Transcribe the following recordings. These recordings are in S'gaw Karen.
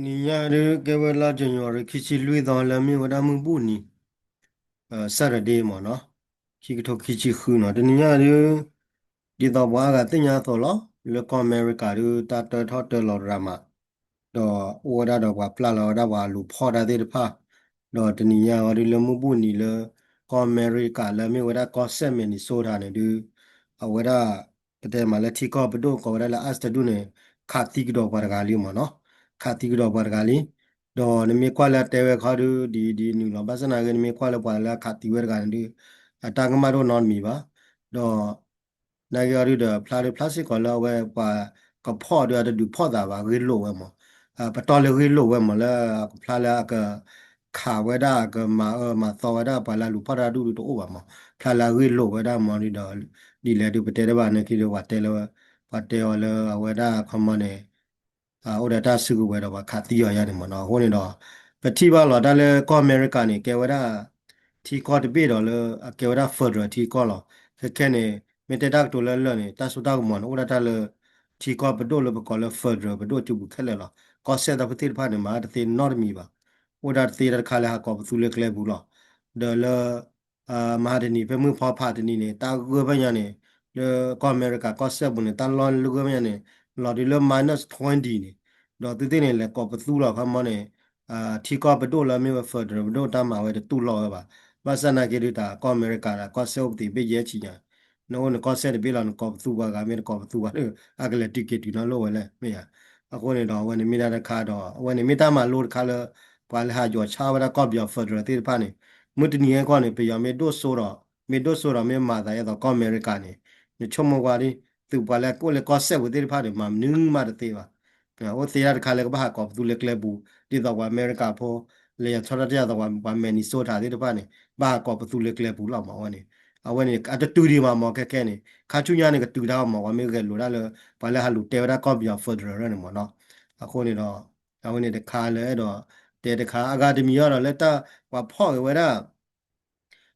နံၤညါဒုးကဲဝဲလါ January ခံဆံလွံၢ်သီ လၢမ့ၢ်ဝဲဒၣ်မုၢ်ဘူၣ်နံၤ Saturday မ့ၢ်နီၤ, ခံကထိခံဆံဃုနီၤ. တနံၤညါဒုး ဒ်သိးပှၤအါဂၤသ့ၣ်ညါအသိးလီၤ, လၢကီၢ်အမဲရကၤဒုး တၢ်တၢထီၣ်တၢလီၤရၤမး, ဒီးအိၣ်ဝဲဒၣ်ဒီးပှၤပျၢ်လီၤဝဲဒၣ်ပှၤလူၤဖီၣ်တၢ်သ့ၣ်တဖၣ်, ဒီးတနံၤညါအံၤဒုးလၢမုၢ်ဘူၣ်နံၤလၢ ကီၢ်အမဲရကၤလၢမ့ၢ်ဝဲဒၣ်ကီၢ်စဲၣ် Minnesota န့ၣ်ဒုး အဝဲဒၣ် ပတဲမးလၢထံကီၢ်ပဒိၣ်ကိးဝဲဒၣ်လၢ Aztec ဒူၣ်န့ၣ် ခးသံကဒီးပှၤတဂၤလံမ့ၢ်နီၤ, ခးသံကဒီးပှၤတဂၤလံ. ဒီးနမ့ၢ်ကွၢ်လၢအတဲဝဲခီဒုး ဒ်ဒ်နုာ်လီၤ, ဘၣ်ဆၣ်သနာ်က့ နမ့ၢ်ကွၢ်လၢပှၤလၢအခးသံဝဲတဂၤန့ၣ်ဒုး အတၢ်ကမၣ်တအိၣ်နီတမံၤဘၣ်. ဒီး နာ်က့အီၤဒုးဒီး ဖျါဒုးဖျါစ့ၢ်ကီးလၢအဝဲပှၤကဖီၣ်ဒုး အတဒုးဖီၣ်သးဘၣ်, ဂ့ၢ်လိာ်ဝဲမး, ပတီၢ်လၢဂ့ၢ်လိာ်ဝဲမး လၢအကဖျါလၢအက ခးဝဲဒၣ်အကမၤအၢမၤသီဝဲဒၣ်ပှၤလၢအလူၤဖီၣ်တၢ်ဒူၣ်ဒုးတအိၣ်ဘၣ်မး, ဖျါလၢအဂ့ၢ်လိာ်ဝဲဒၣ်မးဒုးဒီး ဒ်လဲၣ်ဒုးပတဲတဘၣ်နာ်က့ဒီး ပှၤတဲလၢ ပှၤတဲအီၤလၢအဝဲဒၣ်ခီမီန့ၣ် အိၣ်ဒီးတၢ်စုကဝဲၤဒီးပှၤခးသံအီၤယါန့ၣ်မ့ၢ်နီၤ. အဃိန့ၣ်ဒီး ပထံၣ်ဘၣ်လီၤတၢ်လၢကီၢ်အမဲရကၤန့ၣ် ကဲဝဲဒၣ် ထံကီၢ်တဘ့ၣ်ဒီးလၢအကဲဝဲဒၣ် federal ထံကီၢ်လီၤ. ခဲခဲန့ၣ် မ့ၢ်တဲတၢ်ကတိၤလၢလၢာ်န့ၣ် တၢ်စိတၢ်ကမီၤန့ၣ် အိၣ်ဒၣ်တၢ်လၢ ထံကီၢ်ပဒိၣ်လၢပကိးလၢ federal ပဒိၣ်စုပူၤခဲလၢာ်လီၤ. ကီၢ်စဲၣ်သ့ၣ်တဖၣ်န့ၣ် မၤတသ့နီတမံၤဘၣ်. အိၣ်ဒၣ်တသ့တၢ်တခါလၢဟးကိးပသူလၢကျဲပူၤလီၤ. ဒီးလၢ မဟါတနံၤ ဖဲမုၢ်ဖီဖးတနံၤန့ၣ် တၢ်ဂၢၢ်ဖဲညါန့ၣ် လၢကီၢ်အမဲရကၤကီၢ်စဲၣ်ပူၤန့ၣ် တၢ်လီၢ်လၢဂၢၢ်ဖဲညါန့ၣ် လီၤတုၤလၢ minus twenty န့ၣ်, ဒီးသုသ့ၣ်န့ၣ် လဲၤကိးပသူလီၤခီမီန့ၣ် ထံကီၢ်ပဒိၣ်လၢမ့ၢ်ဝဲ federal ပဒိၣ်တၢ်မၤဝဲတတူၢ်လိာ်ဝဲဘၣ်. ဘၣ်ဆၣ်သနာ်က့ဒုးတၢ်ကီၢ်အမဲရကၤဒီးကီၢ်စဲၣ်အိၣ်ပသံးဘ့ၣ်ယဲၢ်ဆံညါ, နအိၣ်နကီၢ်စဲၣ်တဘ့ၣ်လီၤ နကိးပသူပှၤဂၤ မ့ၢ်တကိးပသူဘၣ်ဒီး အကလဲၤတုၤက့ၤတုၤနီၢ်လိၣ်ဝဲလဲၣ် မ့ၢ်ဧါ. အဃိန့ၣ်ဒီး အဝဲန့ၣ်မ့ၢ်တၢ်တခါဒီး အဝဲန့ၣ်မ့ၢ်တၢ်မၤလိတခါလၢ ပှၤလၢဟးယီၤဆါဝဲဒၣ်ကီၢ်ပယီၤ federal သ့ၣ်တဖၣ်န့ၣ် မုၢ်တနံၤဟဲကီၢ်န့ၣ် ပယီၤမ့ၢ်ဒိၣ်စိဒီး မ့ၢ်ဒိၣ်စိဒီးမ့ၢ်မၤသးဒ်သိးကီၢ်အမဲရကၤန့ၣ် နဆိကမိၣ်ကွၢ်ဒ် သုးပှၤလၢအအိၣ်လၢကီၢ်စဲၣ်ပူၤသ့ၣ်တဖၣ်န့ၣ် မၤမနုၤမးတသ့ဘၣ်. အိၣ်သ့တၢ်တခါလၢကဘၣ်ဟးကိးပသူလၢကျဲပူၤ ဒ်သိးပှၤအမဲရကၤဖိ လဲၤယီၤဆီတၢ်တယၤသိးပှၤ Minnesota သ့ၣ်တဖၣ်န့ၣ် ဘၣ်ဟးကိးပသူလၢကျဲပူၤလီၤမး အဝဲန့ၣ်. အဝဲန့ၣ် အတတုၤဒံးဘၣ်မး ခဲခဲန့ၣ် ခါဆူညါန့ၣ် ကတုၤတၢ်အီၤမး ပှၤမ့ၢ်ဂဲၤလိာ်ဒၣ်လၢ ပှၤလၢဟးလူၤတဲဝဲဒၣ်ကီၢ်ပယီၤ federal န့ၣ်မးနီၤ. အဃိန့ၣ်ဒီး အဝဲန့ၣ်တခါလၢအဲၣ်ဒိးတဲတခါ အဂၤတမံၤအီၤဒီးလၢတၢ်ပှၤဖီၣ်က့ၤဝဲဒၣ်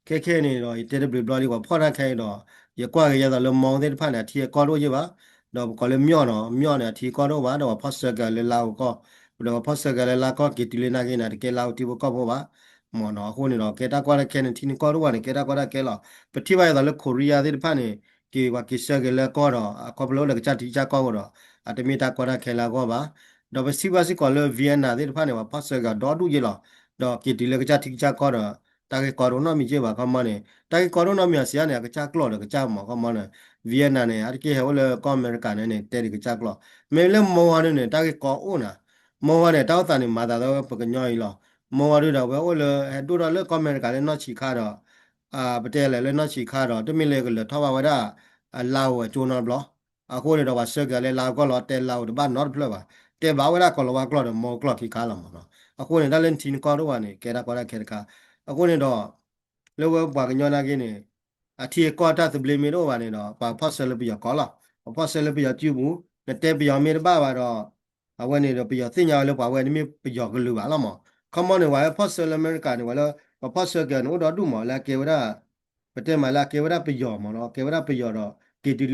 ခဲခဲန့ၣ်ဒီး ယတဲတဘျုးဘျီဒ်ပှၤဖီၣ်တၢ်ခဲအံၤဒီး ယကွၢ်က့ၤယဲသိးလၢမီသ့ၣ်တဖၣ်န့ၣ် အထံအကီၢ်တအိၣ်ယ့ၢ်ဘၣ်, ဒီးပကိးလၢ မြောက် နီၤ မြောက် န့ၣ် အထံအကီၢ်တအိၣ်ဘၣ် ဒီးပှၤဖီၣ်ဆၢက့ၤလၢလါအူကီၢ်, ဒီးပှၤဖီၣ်ဆၢက့ၤလၢလါကီၢ်က့ၤတုၤလၢနာ်က့န့ၣ် တကဲလါအူထံဖိကီၢ်ဖိဘၣ် မ့ၢ်နီၤ. အဃိန့ၣ်ဒီး ကဲတၢ်ကီတၢ်ခဲန့ၣ် ထံနကီၢ်တအိၣ်ဘၣ်န့ၣ် ကဲတၢ်ကီတၢ်ခဲလီၤ. ပထံၣ်ဘၣ်ယဲသိးလၢ Korea သ့ၣ်တဖၣ်န့ၣ် က့ၤပှၤက့ၤဆၢက့ၤလၢကီၢ်ဒီး အခီဖျိလၢကစၢ်ထံကစၢ်ကီၢ်အဃိဒီး အတမ့ၢ်တၢ်ကီတၢ်ခဲလၢအဂီၢ်ဘၣ်. ဒီးပစံးဘၣ်စ့ၢ်ကီးလၢ Vietnam သ့ၣ်တဖၣ်န့ၣ် ပှၤဖီၣ်ဆၢက့ၤအီၤဒီဒူၣ်ယ့ၢ်လီၤ. ဒီးက့ၤတုၤလၢကစၢ်ထံကစၢ်ကီၢ်ဒီး တၢ်ဂ့ၢ်ကီတအိၣ်နီတမံၤယ့ၢ်ဘၣ်ခီမီန့ၣ် တၢ်ဂ့ၢ်ကီတအိၣ်နီတမံၤအစံးန့ၣ် အကစၢ်ကျိာ်ဒီးကစၢ်မးခီမီန့ၣ် Vietnam န့ၣ် အါတက့ၢ်ဟဲအိၣ်လၢကီၢ်အမဲရကၤန့ၣ်န့ၣ် တဲဒံးကစၢ်ကျိာ်. မ့ၢ်လၢမီဝါဒုန့ၣ် တၢ်ဂ့ၢ်ကီအိၣ်နၤ, မီဝါန့ၣ် တၢ်အိၣ်သးန့ၣ် မၤသးသီဝဲပှၤကညီအံၤလီၤ. မီဝါဒုဒီး အဝဲအိၣ်လၢဟဲဒိၣ်ထီၣ်လၢကီၢ်အမဲရကၤလၢနီၢ်ဆံးခါဒီး ပတဲလဲၣ်လၢနီၢ်ဆံးခါဒီး တမ့ၢ်လၢကလၢၤထီၣ်ဘၣ်ဝဲဒၣ် အလါအိၣ်အကၠိနီတဘျီ. အဃိန့ၣ်ဒီး ပှၤဆၢက့ၤအီၤလၢလါအူကီၢ်လီၤ တဲလါအူတဘၣ်နီတဖျၢၣ်ဘၣ်. တဲဘၣ်ဝဲဒၣ်ကီၤလၤဝါကျိာ်ဒီးမီကျိာ်ခံခါလီၤမးနီၤ. အဃိန့ၣ် တၢ်လၢနထံနကီၢ်တအိၣ်ဘၣ်န့ၣ် ကဲတၢ်ကီတၢ်ခဲတခါ. အဃိန့ၣ်ဒီး လၢဝဲပှၤကညီနာ်က့န့ၣ် အထံအကီၢ်တၢ်သဘျ့မ့ၢ်တအိၣ်ဘၣ်န့ၣ်ဒီး ပှၤဖီၣ်ဆၢလၢပယီၤကီၢ်လီၤ. ပှၤဖီၣ်ဆၢလၢပယီၤစုပူၤ, နတဲပယီၤမ့ၢ်တဘၣ်ဘၣ်ဒီး အဝဲန့ၣ်ဒီး ပယီၤသ့ၣ်ညါဝဲလၢပှၤဝဲန့ၣ်မ့ၢ်ပယီၤကလုာ်ဘၣ်လီၤမး. ခီမီန့ၣ် ပှၤဟဲဖီၣ်ဆၢလၢအမဲရကၤန့ၣ် ပှၤလၢ ပှၤဖီၣ်ဆၢက့ၤန့ၣ် အိၣ်ဒီဒူၣ်မး လၢအကဲဝဲဒၣ် ပတဲမးလၢအကဲဝဲဒၣ်ပယီၤမးနီၤ, ကဲဝဲဒၣ်ပယီၤဒီး က့ၤတုၤလၢဘျီဒီး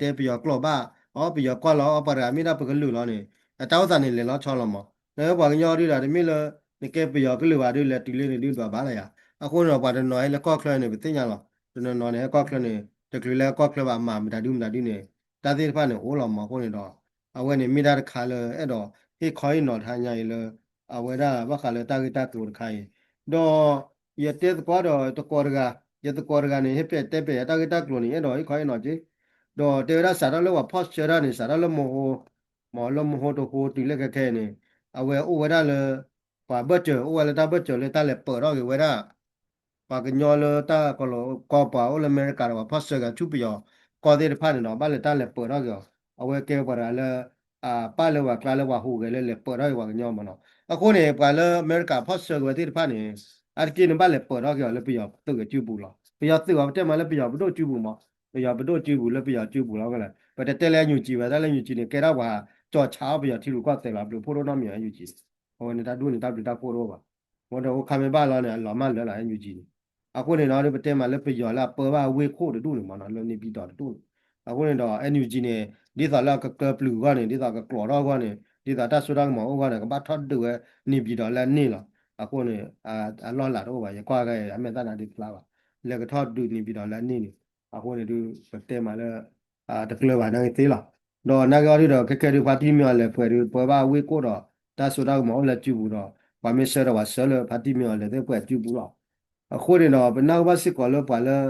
တဲပယီၤကျိာ်ဘၣ်, အီ ပယီၤကီၢ်လီၤ အီ ပှၤတဂၤမ့ၢ်ဒၣ်ပကလုာ်လီၤန့ၣ် အတၢ်အိၣ်သးန့ၣ် လဲၤလီၤဆီလီၤမး. နပှၤကညီဒုဒီး တမ့ၢ်လၢ နကဲပယီၤကလုာ်ဘၣ်ဒု လဲၤတုၤလၢန့ၣ်ဒု ဒွးဘၣ်လၢယၤ. အဃိန့ၣ်ဒီး ပှၤတနီၤဟဲလၢကီၢ်ချၢန့ၣ် ပသ့ၣ်ညါလီၤ. တနီၤနီၤန့ၣ် ဟဲကီၢ်ချၢန့ၣ် တချုးလၢဟဲကီၢ်ချၢဘၣ် မၤမတၤဒုမတၤဒုန့ၣ် တၢ်သ့ၣ်တဖၣ်န့ၣ်အိၣ်လီၤမး. အဃိန့ၣ်ဒီး အဝဲန့ၣ်မ့ၢ်တၢ်တခါလၢ အဲၣ်ဒိးဟ့ၣ်ခီဟ့ၣ်နီၤတဟါညါအံၤလၢ အဝဲဒၣ်ဘၣ်ဃးလၢတၢ်ဂ့ၢ်တၢ်ကျိၤတခါအံၤ, ဒီး ယတဲသကိးဒီးတကိးတဂၤ, ယသကိးတဂၤန့ၣ် ဟ့ၣ်ပဲာ်တဲပဲာ်ယၤတၢ်ဂ့ၢ်တၢ်ကျိၤန့ၣ် အဲၣ်ဒိးဟ့ၣ်ခီဟ့ၣ်နီၤက့ၤ, ဒီးတဲဝဲဒၣ်စးထီၣ်လၢပှၤဖီၣ်ဆၢတၢ်န့ၣ် စးထီၣ်လၢမဟိ, မ့ၢ်လၢမဟိတဟိတုၤလၢခဲခဲအံၤန့ၣ် အဝဲအိၣ်ဝဲဒၣ်လၢ ပှၤဘၢၣ်စၢၤ အိၣ်ဝဲလၢတၢ်ဘၢၣ်စၢၤလၢတၢ်လဲၤပၢၤထီၣ်က့ၤဝဲဒၣ် ပှၤကညီလၢတၢ်ကီၤလီၤကီၢ်ပှၤအိၣ်လၢအမဲရကၤဒီး ပှၤဖီၣ်ဆၢက့ၤဆူပယီၤကီၢ်သ့ၣ်တဖၣ်န့ၣ်ဒီး ဘၣ်လဲၤတၢ်လဲၤပၢၤထီၣ်က့ၤအီၤ, အဝဲကဲပှၤတဂၤလၢ အပၢ်လၢပှၤကျါလၢပှၤဟူးဂဲၤလၢလဲၤပၢၤထီၣ်က့ၤပှၤကညီမးနီၤ. အဃိန့ၣ် ပှၤလၢအမဲရကၤဖီၣ်ဆၢက့ၤဝဲသ့ၣ်တဖၣ်န့ၣ် အါတက့ၢ်န့ၣ်ဘၣ်လဲၤပၢၤထီၣ်က့ၤအီၤလၢပယီၤသုးက့ၤစုပူၤလီၤ. ပယီၤသုးအီၤ ပတဲမးလၢပယီၤပဒိၣ်စုပူၤမး, ပယီၤပဒိၣ်စုပူၤလၢပယီၤစုပူၤလီၤ. ပတတဲလၢ NUG ဘၣ် တၢ်လၢ NUG န့ၣ် ကဲဒၣ်ပှၤကၠီၤဆါအီၣ်ပယီၤထံရူၢ်ကီၢ်သဲးလီၤ. ဘျုးဖှိၣ်ဒိၣ်နီတမံၤ NUG န့ၣ် အဝဲန့ၣ်တၢ်ဒူၣ်န့ၣ် တၢ်ဘျုးတၢ်ဖှိၣ်တအိၣ်ဘၣ်. မ့ၢ်ဒီးအိၣ်ခါမ့ၢ်ဘၣ်လီၤန့ၣ် အလီၤမၢ်လၢာ်လီၤ NUG န့ၣ်. အဃိန့ၣ်ဒီး ပတဲမးလၢပယီၤလၢအပၢဘၣ်ဝ့ၢ်ခိၣ်တဒူၣ်န့ၣ်မးနီၤ လၢန့ၣ်ပံၤတီၤတဒူၣ်န့ၣ်. အဃိန့ၣ်ဒီး NUG န့ၣ် ဒ်သိးလၢအကကျၢပျုၤအဂီၢ်န့ၣ် ဒ်သိးကကျိးထီၣ်အဂီၢ်န့ၣ် ဒ်သိးတၢ်စိတၢ်ကမီၤအိၣ်အဂီၢ်န့ၣ် ကဘၣ်ထီၣ်ဒုးဝဲ နေပြည်တော် လၢအန့ၣ်လီၤ. အဃိန့ၣ် အလီၢ်လၤတအိၣ်ဘၣ် ယကွၢ်က့ၤအမဲာ်သၣ်နါဒုဖျါဘၣ် လဲၤကထီၣ်ဒုး နေပြည်တော် လၢအန့ၣ်န့ၣ် အဃိန့ၣ်ဒုး ပတဲမးလၢ တကျၢၤဘၣ်နာ်က့သ့လီၤ. ဒီးနာ်က့အီၤဒုးဒီး ခဲခဲဒုး ဖါတံၢ်မ့ၢ်အီၤလဲၤပှဲၤဒုး ပဝဲဘၣ်ဝ့ၢ်ကိၣ်ဒီး တၢ်စိတၢ်ကမီၤအိၣ်လၢစုပူၤဒီး ပှၤမ့ၢ်ဆှၢဒီးပှၤဆှၢလၢဖါတံၢ်မ့ၢ်အီၤလဲၤသ့ၣ်ပှဲၤစုပူၤလီၤ. အဃိန့ၣ်ဒီး ပနၢ်ဟူဘၣ်စ့ၢ်ကီးလၢပှၤလၢ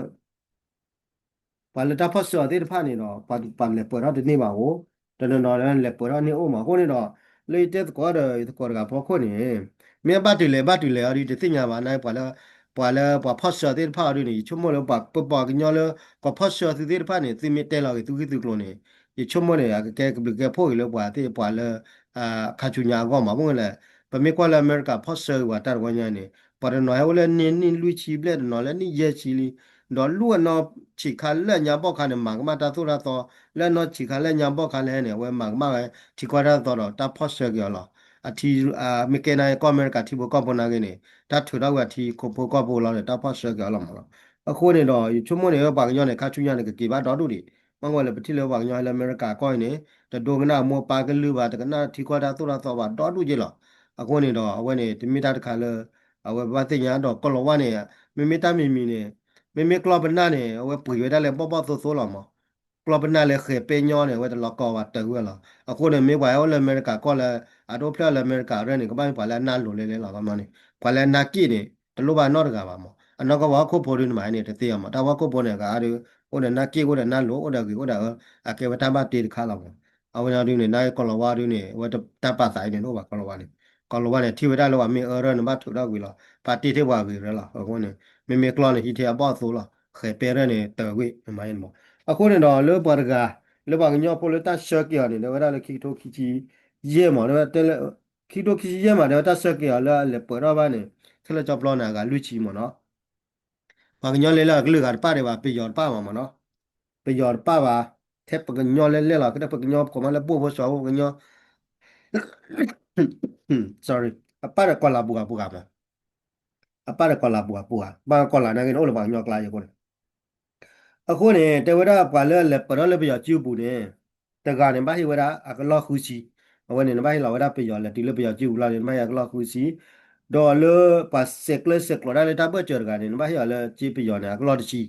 ပှၤလၢတၢ်ဖီၣ်ဆှၢအီၤသ့ၣ်တဖၣ်န့ၣ်ဒီး ပှၤလဲၤပှဲၤထီၣ်တန့ၢ်ဘၣ်အိၣ်, တနီၤနီၤလဲၤပှဲၤထီၣ်န့ၢ်အိၣ်မး. အဃိန့ၣ်ဒီး လၢယတဲသကိးဒီးယသကိးတဂၤဖီခိၣ်န့ၣ် မ့ၢ်ဘၣ်တုၤလဲၤဘၣ်တုၤလဲၤအီၤဒုး တသ့ၣ်ညါဘၣ်န့ၣ် ပှၤလၢ ပှၤလၢပှၤဖီၣ်ဆှၢသ့ၣ်တဖၣ်အီၤဒုးန့ၣ် ယဆိကမိၣ်လၢပပှၤကညီလၢ ပှၤဖီၣ်ဆှၢသုသ့ၣ်တဖၣ်န့ၣ် သုမ့ၢ်တဲလီၤက့ၤသုဂံၢ်သုကျိၤန့ၣ် ယဆိကမိၣ်န့ၣ် အကကဲကဘျုးကဲဖှိၣ်ဂ့ၤလၢပှၤသ့ၣ်ပှၤလၢ ခါဆူညါအဂီၢ်မး. မ့ၢ်လဲၣ် ပမ့ၢ်ကွၢ်လၢအမဲရကၤဖီၣ်ဆှၢက့ၤပှၤတၢ်တဝီညါန့ၣ် ပှၤတနီၤဟဲအိၣ်လၢနံၣ်နံၣ်လွံၢ်ဆံဘျဲၣ် တနီၤလၢနံၣ်ယဲၢ်ဆံလံ, ဒီးလၢအနီၢ်ဆံးခါလၢအညါဘီၣ်ခါန့ၣ် မၤကမၣ်တၢ်သိၣ်တၢ်သီ, လၢအနီၢ်ဆံးခါလၢအညါဘီၣ်ခါလဲၣ်န့ၣ် အဝဲမၤကမၣ်ဝဲထံကီၢ်တၢ်သိၣ်တၢ်သီဒီး တၢ်ဖီၣ်ဆှၢက့ၤအီၤလီၤ. အထံ မ့ၢ်ကဲနာ်က့ကီၢ်အမဲရကၤထံဖိကီၢ်ဖိနာ်က့န့ၣ် တၢ်ထုးထီၣ်ကွံာ်အထံခိၣ်ဖိကီၢ်ဖိလီၤဒီး တၢ်ဖီၣ်ဆှၢက့ၤအီၤလီၤမးလီၤ. အဃိန့ၣ်ဒီး ယဆိကမိၣ်န့ၣ် ပှၤကညီန့ၣ် ခါဆူညါန့ၣ် ကက့ၤဘၣ်ဒီဒူၣ်ဒံး, မ့ၢ်ဝဲလၢပထံၣ်လၢပှၤကညီလၢအမဲရကၤကီၢ်အံၤန့ၣ် တဒိကနၣ်မိၢ်ပၢ်ကလုၢ်ဘၣ်, တကနၣ်ထံကီၢ်တၢ်သိၣ်တၢ်သီဘၣ် ဒီဒူၣ်က့လီၤ. အဃိန့ၣ်ဒီး အဝဲန့ၣ် တမ့ၢ်တၢ်တခါလၢ အဝဲဘၣ်သ့ၣ်ညါဒီး ကီၢ်လီၤဝါန့ၣ် မ့မ့ၢ်တၢ်မံၤမံၤန့ၣ် မ့မ့ၢ်ကျီၢ်ပနၢ်န့ၣ် အဝဲပှ့ၤဝဲဒၣ်လၢဘီၣ်ဘီၣ်သိသိလီၤမး. ကျီၢ်ပနၢ်လၢဃဲၤပဲညီန့ၣ် အဝဲတလီၤကီဘၣ် တၢ်ဝဲလီၤ. အဃိန့ၣ် မ့ၢ်ပှၤဟဲအိၣ်လၢအမဲရကၤကီၢ်လၢ အဒိဖျၢၣ်လၢအမဲရကၤရဲၣ်န့ၣ် ကဘၣ်မ့ၢ်ပှၤလၢအနၢ်လိၤလဲလဲလီၤ. ခီမီန့ၣ် ပှၤလၢအနၢ်က့ၣ်န့ၣ် တလိၣ်ဘၣ်နီတဂၤဘၣ်မး. အနီၢ်ကီၢ်ပှၤဟီၣ်ခိၣ်ဖိဒုးန့ၣ်မးန့ၣ် တသ့အီၤမး. တၢ်ဟီၣ်ခိၣ်ဖိန့ၣ် အဂၤအါဒုး အိၣ်ဒီးနၢ်က့ၣ် အိၣ်ဒီးနၢ်လိၤ အိၣ်ဒီးအဂ့ၤအိၣ်ဒီးအၢ အကဲဝဲတၢ်ဘၣ်တ့တခါလီၤမး. အဝဲန့ၣ်ဒုးန့ၣ် နာ်က့ကီၢ်လီၤဝါဒုးန့ၣ် အဝဲတၢ်ပာ်သးအံၤန့ၣ် တအိၣ်ဘၣ်ကီၢ်လီၤဝါန့ၣ်. ကီၢ်လီၤဝါန့ၣ် ထံၣ်ဝဲဒၣ်လၢပှၤမ့ၢ်အၢရၢၢ်န့ၣ် ဘၣ်ထုးထီၣ်ကွံာ်လီၤ. ပာ်တ့ၢ်ထဲပှၤဂ့ၤရၢလီၤ. အဃိန့ၣ် မ့မ့ၢ်ကျီၢ်န့ၣ် ဟံးထဲအဘီၣ်အသိလီၤ. ဃဲၤပဲရဲၣ်န့ၣ် တၢ်ဝဲမး. အဃိန့ၣ်ဒီး လၢပှၤတဂၤ လၢပှၤကညီဖိလၢတၢ်ဆှၢက့ၤအီၤန့ၣ် တဲဝဲဒၣ်လၢခံကထိခံဆံယဲၢ်မး တဲဝဲ ခံကထိခံဆံယဲၢ်မး တဲဝဲတၢ်ဆှၢက့ၤအီၤလၢအလဲၤပှဲၤထီၣ်ဘၣ်န့ၣ် ခဲလၢာ်ကၠီပျီန့ၣ် အဂၤလွံၢ်ဆံမးနီၤ. ပှၤကညီလဲၤလၢအကလုာ်ဂၤတပၣ်ဒံးဘၣ် ပယီၤတပၣ်ဘၣ်မးနီၤ. ပယီၤတပၣ်ဘၣ်, ထဲပကညီလဲၤလဲၤလီၤ ကဲထီၣ်ပကညီ ပကိးမးလၢဘိၣ်ဖိစီၤဖိပကညီ sorry အပၣ်ဒီးကီၢ်လၤပူၤဂၤပူၤဂၤမး, အပၣ်ဒီးကီၢ်လၤပူၤဂၤပူၤဂၤ, ဘၣ်ကီၢ်လၤနာ်က့န့ၣ် အိၣ်လၢပှၤကညီကျါယဲၢ်အဃိန့ၣ် အဃိန့ၣ် တဲဝဲဒၣ်ပှၤလၢအလဲၤပၢၢ်ထီၣ်လၢပယီၤစုပူၤန့ၣ် တဂၤန့ၣ် ဘၣ်ဟ့ၣ်ဝဲဒၣ်အကလီၢ်ဃုဆံ, အဝဲန့ၣ် နဘၣ်ဟ့ၣ်လီၤဝဲဒၣ်ပယီၤလဲၤတုၤလၢပယီၤစုပူၤလီၤန့ၣ် နဘၣ်ဟ့ၣ်အကလီၢ်ဃုဆံ, ဒီးလၢပှၤဆဲးကျၢဆဲးကျိးတၢ်လၢတၢ်ဘၢၣ်စၢၤတဂၤန့ၣ် နဘၣ်ဟ့ၣ်အီၤလၢစ့ပယီၤန့ၣ် အကလီၢ်တဆံ,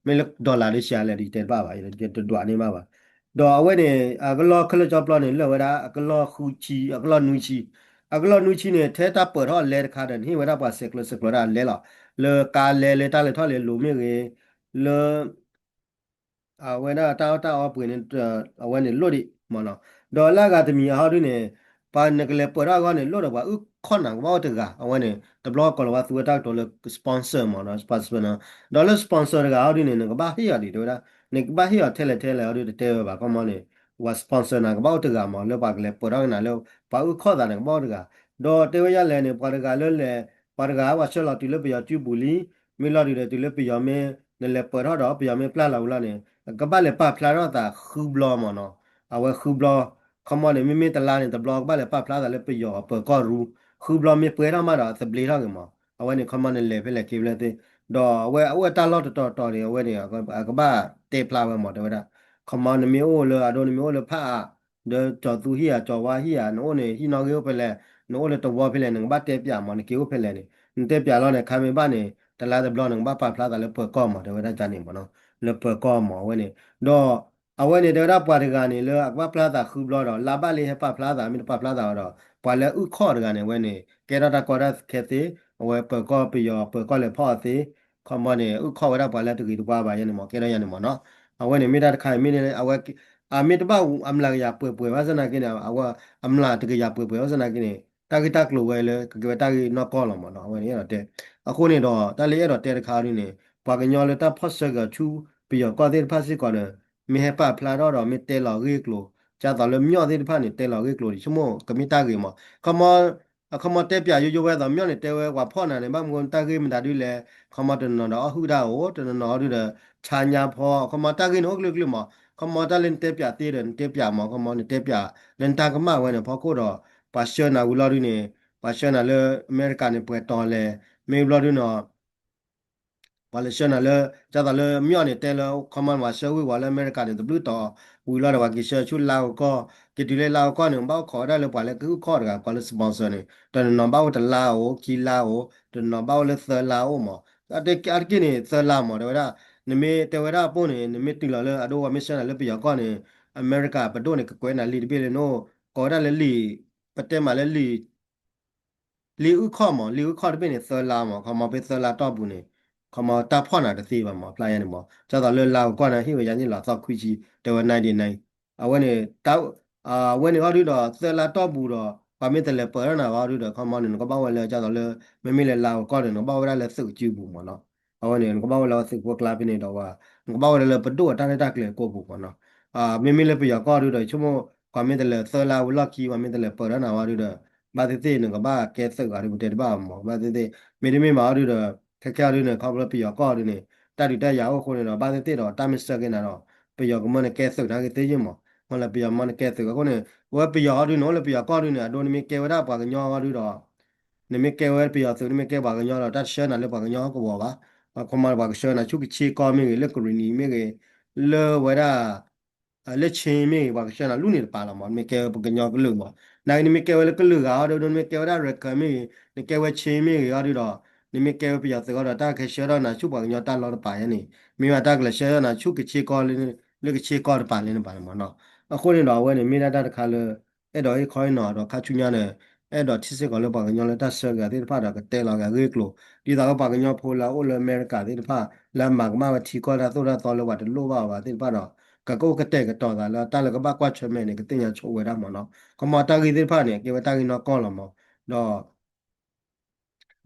မ့ၢ်လၢ dollar လၢဆံးအါလဲၣ်ဒ်တဲတဘၣ်ဘၣ် တဒွးန့ၢ်ဘၣ်ဘၣ်. ဒီးအဝဲန့ၣ် အကလီၢ်ခဲလၢာ်ကၠီပျီန့ၣ် လၢာ်ဝဲဒၣ်အကလီၢ်ဃုဆံ, အကလီၢ်နွံဆံ, အကလီၢ်နွံဆံန့ၣ် ထဲတၢ်ပၢၢ်ထီၣ်အလဲတခါဒီး နဟ့ၣ်ဝဲဒၣ်ပှၤဆဲးကျၢဆဲးကျိးတၢ်အလဲလီၤ. လၢကါလဲလၢတၢ်လဲၤထီၣ်လဲၤလီၤမ့ၢ်ဂ့ၤ, လၢ အဝဲဒၣ်တၢ်အီၣ်တၢ်အီပှ့ၤန့ၣ် အဝဲန့ၣ်လိၣ်ဒံးမးနီၤ. ဒီးလၢအဂၤတမံၤအဟီဒုန့ၣ် ပှၤနကလဲၤပၢၢ်ထီၣ်အဂီၢ်န့ၣ် လိၣ်ဒီးပှၤအုၣ်ခီၣ်နၤကဘၣ်အိၣ်တဂၤ, အဝဲန့ၣ် တဘျီကီၢ်လီၤဝါသူဝဲတၢ်ကတိၤလၢ sponsor မးနီၤ sponsor နီၤ. ဒီးလၢ sponsor တဂၤဟီဒုန့ၣ် နကဘၣ်ဟ့ၣ်အီၤဒံး တဲဝဲဒၣ်, နကဘၣ်ဟ့ၣ်အီၤထဲလဲၣ်ထဲလဲၣ်ဟီဒုတတဲဝဲဘၣ် ခီမီန့ၣ် ပှၤ sponsor နၤကဘၣ်အိၣ်တဂၤမး လၢပှၤကလဲၤပၢၢ်ထီၣ်က့ၤနၤလၢ ပှၤအုၣ်ခီၣ်သးန့ၣ်ကဘၣ်အိၣ်တဂၤ. ဒီးတဲဝဲဒ်လဲၣ်န့ၣ် ပှၤတဂၤလၢလဲၤ ပှၤတဂၤပှၤဆှၢလီၤတုၤလၢပယီၤစုပူၤလံ မ့ၢ်လီၤဒုးဒီးတုၤလၢပယီၤမ့ၢ် နလဲၤပၢၢ်ထီၣ်ဒီး ပယီၤမ့ၢ်ပျၢ်လီၤဝံၤလီၤန့ၣ် ကဘၣ်လဲၤပာ်ဖျါထီၣ်သးဃုဘျီမးနီၤ. အဝဲဃုဘျီ ခီမီန့ၣ် မ့မ့ၢ်တလါန့ၣ် တဘျီကဘၣ်လဲၤပာ်ဖျါသးလၢပယီၤပၢၤကီၢ်ရူ ဃုဘျီမ့ၢ်ပှဲၤထီၣ်မးဒီးသဘျ့ထီၣ်က့ၤမး အဝဲန့ၣ် ခီမီန့ၣ် လဲၤဖဲလဲၣ်က့ၤဖဲလဲၣ်သ့ ဒီးအဝဲအအိၣ်တၢ်လီၢ်တတီၤတီၤန့ၣ် အဝဲန့ၣ် အကဘၣ်တဲဖျါဝဲမး တဲဝဲဒၣ် ခီမီနမ့ၢ်အိၣ်လၢအဒိ နမ့ၢ်အိၣ်လၢဖးအါ ဒီးကၠီၤသူဟံၣ်ဧါ ကၠီၤဝါဟံၣ်ဧါ နအိၣ်န့ၣ် ဟံၣ်နီၣ်ဂံၢ်အိၣ်ဖဲလဲၣ် နအိၣ်လၢတဝီဖဲလဲၣ် နကဘၣ်တဲပၠးမး နက့ၤအိၣ်ဖဲလဲၣ်န့ၣ် နတဲပၠးလီၤန့ၣ် ခါမ့ၢ်ဘၣ်န့ၣ် တလါတဘျီ နကဘၣ်ပာ်ဖျါသးလၢပၢၤကီၢ်မး တဲဝဲဒၣ်န့ၣ်မးနီၤ လၢပၢၤကီၢ်မး အဝဲန့ၣ် ဒီး အဝဲန့ၣ် တဲဝဲဒၣ်ပှၤတဂၤန့ၣ် လၢအကဘၣ်ပျၢ်သးဃုဘျီဒီး လါဘၣ်လံဟဲပာ်ဖျါသး မ့ၢ်တပာ်ဖျါသးဒီး ပှၤလၢအုၣ်ခီၣ်တဂၤန့ၣ် အဝဲန့ၣ် ကဲထီၣ်တၢ်ကီတၢ်ခဲသ့ အဝဲပၢၤကီၢ်ပယီၤ ပၢၤကီၢ်လဲၤဖီၣ်အီၤသ့ ခီမီန့ၣ် အုၣ်ခီၣ်ဝဲဒၣ်ပှၤလၢတဂ့ၤတဝါဘၣ်ယဲန့ၣ်မး ကဲထီၣ်ယဲန့ၣ်မးနီၤ အဝဲန့ၣ်မ့ၢ်တၢ်တခါအံၤမ့ၢ်န့ၣ် အဝဲ အမ့ၢ်တဘၣ်အမျးကယၤပှဲၤပှဲၤဘၣ်ဆၣ်သနာ်က့န့ၣ် အဝဲအမျးတကယၤပှဲၤပှဲၤဘၣ်ဆၣ်သနာ်က့န့ၣ် တၢ်ဂ့ၢ်တၢ်ကျိၤဝဲလၢ ကကဲဝဲတၢ်ဂ့ၢ်နီၢ်ကီၢ်လီၤမးနီၤ အဝဲန့ၣ်အဲၣ်ဒိးတဲ အဃိန့ၣ်ဒီး တၢ်လၢအဲၣ်ဒိးတဲတခါဒ်န့ၣ် ပှၤကညီလၢတၢ်ဖီၣ်ဆၢက့ၤအီၤဆူ ပယီၤကီၢ်သ့ၣ်တဖၣ်စ့ၢ်ကီးန့ၣ် မ့ၢ်ဟဲပာ်ဖျါထီၣ်ဒီး မ့ၢ်တဲလီၤဂ့ၢ်ကျိၤ ဒ်သိးလၢမျီၣ်သ့ၣ်တဖၣ်န့ၣ် တဲလီၤဂ့ၢ်ကျိၤန့ၣ် ဆိကမိၣ်ကမ့ၢ်တၢ်ဂ့ၤမး ခီမီ အခီမီတဲပၠးယိယိဝဲသိး မျီၣ်န့ၣ်တဲဝဲပှၤဖီၣ်နၤန့ၣ် ဘၣ်မနုၤတၢ်ဂ့ၢ်မတၤဒ်လဲၣ် ခီမီတနီၤနီၤဒီးအီၣ်ဟုၣ်တၢ်အိၣ် တနီၤနီၤအီၤဒုဒီး ဆါညါဖီ ခီမီတၢ်ဂ့ၢ်န့ၣ်အိၣ်ကလုာ်ကလုာ်မး ခီမီတၢ်လၢနတဲပၠးသ့ဒီး နတဲပၠးမး ခီမီနတဲပၠးလၢနတၢ်ကမၣ်ဝဲန့ၣ် ဖီခိၣ်ဒီး ပှၤဆှၢနၤဝံၤလီၤဒုန့ၣ် ပှၤဆှၢနၤလၢအမဲရကၤန့ၣ် ပှဲၤတီၤလဲၣ် မ့ၢ်ဘျီဒုနီၤ ပှၤလဲၤဆှၢနၤလၢ ဒ်သိးလၢမ့ၢ်အီၤန့ၣ် တဲလၢ ခီမီ ပှၤဆှၢဝံၤဝဲလၢအမဲရကၤန့ၣ် တဘျုးတီၤ ဝံၤလီၤဒီး ပှၤက့ၤဆှၢဆူလါအိၤကီၢ်, က့ၤတုၤလၢလါအိၤကီၢ်န့ၣ် ဘၣ်အိၣ်ခိးဝဲဒၣ်လၢပှၤလၢကအုၣ်ခီၣ်တဂၤ ကိးလၢ sponsor န့ၣ် တနီၤနီၤဘၣ်အိၣ်တလါအိၣ် ခံလါအိၣ် တနီၤဘၣ်အိၣ်လၢသၢလါအိၣ်မး. အါတက့ၢ်န့ၣ် သၢလါမး တဲဝဲဒၣ်, နမ့ၢ်တဲဝဲဒၣ်အပိၢ်န့ၣ် နမ့ၢ်တုၤလီၤလၢအဒိ ပှၤမ့ၢ်ဆှၢနၤလၢပယီၤကီၢ်န့ၣ် အမဲရကၤပဒိၣ်န့ၣ် ကကွဲးနၤလံာ်တဘ့ၣ်လၢနအိၣ်, ကိးဝဲဒၣ်လၢလံာ်, ပတဲမးလၢလံာ် လံာ်အုၣ်ခီၣ်မး လံာ်အုၣ်ခီၣ်တဘ့ၣ်န့ၣ် သၢလါမး ခီမီ ဖဲသၢလါတီၢ်ပူၤန့ၣ် ခီမီ တၢ်ဖီၣ်နၤတသ့ဘၣ်မး ဖျါယါန့ၣ်မး ဒ်သိးလၢလါအိၤကီၢ်န့ၣ် ဟ့ၣ်ဝဲယါန့ၣ်လီၤ သီခွံဆံ တဲဝဲ ninety nine အဝဲန့ၣ် အဝဲန့ၣ်အီၤဒုဒီး သၢလါတီၢ်ပူၤဒီး ပှၤမ့ၢ်တလဲၤပၢၢ်ထီၣ်နၤအီၤဒုဒီး ခီမီန့ၣ် နကဘၣ်ဝဲလၢဒ်သိးလၢ မ့မ့ၢ်လၢလါအိၤကီၢ်န့ၣ် နကဘၣ်ဝဲဒၣ်လၢသုးကစုပူၤမးနီၤ အဝဲန့ၣ် နကဘၣ်ဝဲလၢသုးဖိကျါဖဲန့ၣ်ဒီးဝဲ နကဘၣ်ဝဲဒၣ်လၢပဒိၣ်အတၢ်ရဲၣ်တၢ်ကျဲၤအကိာ်ပူၤမးနီၤ မ့မ့ၢ်လၢပယီၤကီၢ်ဒုဒီး ဆိကမိၣ် ပှၤမ့ၢ်တလဲၤသၢလါဝံၤလီၢ်ခံ ပှၤမ့ၢ်တလဲၤပၢၢ်ထီၣ်နၤအီၤဒုဒီး ဘၣ်သ့ၣ်သ့ၣ်နကဘၣ်ကဲသုးဂၤဒုပတဲတဘၣ်မး ဘၣ်သ့ၣ်သ့ၣ် မ့တမ့ၢ်ဘၣ်အီၤဒုဒီး ခဲခဲအီၤဒုန့ၣ် ခီဖျိပယီၤကီၢ်ဒုန့ၣ် တၢ်ဒုးတၢ်ယၤအိၣ်အဃိန့ၣ်ဒီး ဘၣ်သ့ၣ်သ့ၣ်ဒီး တၢ်မ့ၢ်ဆှၢက့ၤနၤဒီး ပယီၤကမၢန့ၣ်ကဲသုးနာ်က့သ့ယုၢ်မး မ့ၢ်လၢပယီၤမၢန့ၣ်ကဲသုးအဃိန့ၣ် အဝဲပယီၤအီၤဒုန့ၣ် အိၣ်လၢပယီၤကီၢ်ဒုန့ၣ် အဒိနမ့ၢ်ကဲဝဲဒၣ်ပှၤကညီအီၤဒုဒီး နမ့ၢ်ကဲဝဲပယီၤသုး နမ့ၢ်ကဲပှၤကညီဒီး တၢ်တဆှၢနၤလၢပှၤကညီကဝီၤဘၣ်. ခီမီန့ၣ် ပှၤကဆှၢနၤဆူကဆ့ကီၢ်မ့ၢ်ဂ့ၤ လၢကရံၣ်နံၤမ့ၢ်ဂ့ၤ လၢဝဲဒၣ် လၢဆ့မ့ၢ်ဂ့ၤ ပှၤကဆှၢနၤလူၤန့ၣ်တပၤလီၤမး နမ့ၢ်ကဲဝဲပှၤကညီကလုာ်မး. နာ်က့နမ့ၢ်ကဲဝဲလၢကလုာ်ဂၤအီၤဒီး နမ့ၢ်ကဲဝဲဒၣ်ရခဲၣ်မ့ၢ်ဂ့ၤ နကဲဝဲဆ့မ့ၢ်ဂ့ၤအီၤဒုဒီး နမ့ၢ်ကဲဝဲပယီၤသုးအီၤဒီး တၢ်ကဆှၢထီၣ်နၤဆူပှၤကညီတၢ်လီၢ်တပၤယါန့ၣ် မ့ၢ်ဘၣ်တၢ်ကလဲၤဆှၢထီၣ်နၤဆူကဆ့ကီၢ် လၢကဆ့ကီၢ်တပၤလၢနပၤန့ၣ်မးနီၤ. အဃိန့ၣ်ဒီး အဝဲန့ၣ်မ့ၢ်ဒၣ်တၢ်တခါလၢ အဲၣ်ဒိးဟ့ၣ်ခီဟ့ၣ်နီၤဒီးခါဆူညါန့ၣ် အဲၣ်ဒိးထံၣ်စ့ၢ်ကီးလၢပှၤကညီလၢတၢ်ဆှၢက့ၤအီၤသ့ၣ်တဖၣ်ဒီး ကတဲလီၤက့ၤအဂ့ၢ်အကျိၤ ဒ်သိးလၢပှၤကညီဖိလၢအအိၣ်လၢအမဲရကၤသ့ၣ်တဖၣ် လၢအမၤကမၣ်ဝဲထံကီၢ်တၢ်သိၣ်တၢ်သီလၢပှၤတလိၣ်ဘၣ်အီၤဘၣ်သ့ၣ်တဖၣ်ဒီး ကကအိၣ်ကတဲာ်ကတီၤသးလၢတၢ်လၢကဘၣ်ကွၢ်ဆၢၣ်မဲာ်န့ၣ် ကသ့ၣ်ညါဆိဝဲဒၣ်မးနီၤ. ခီမီတၢ်ဂ့ၢ်သ့ၣ်တဖၣ်န့ၣ် ကဲဝဲတၢ်ဂ့ၢ်နီၢ်ကီၢ်လီၤမး ဒီး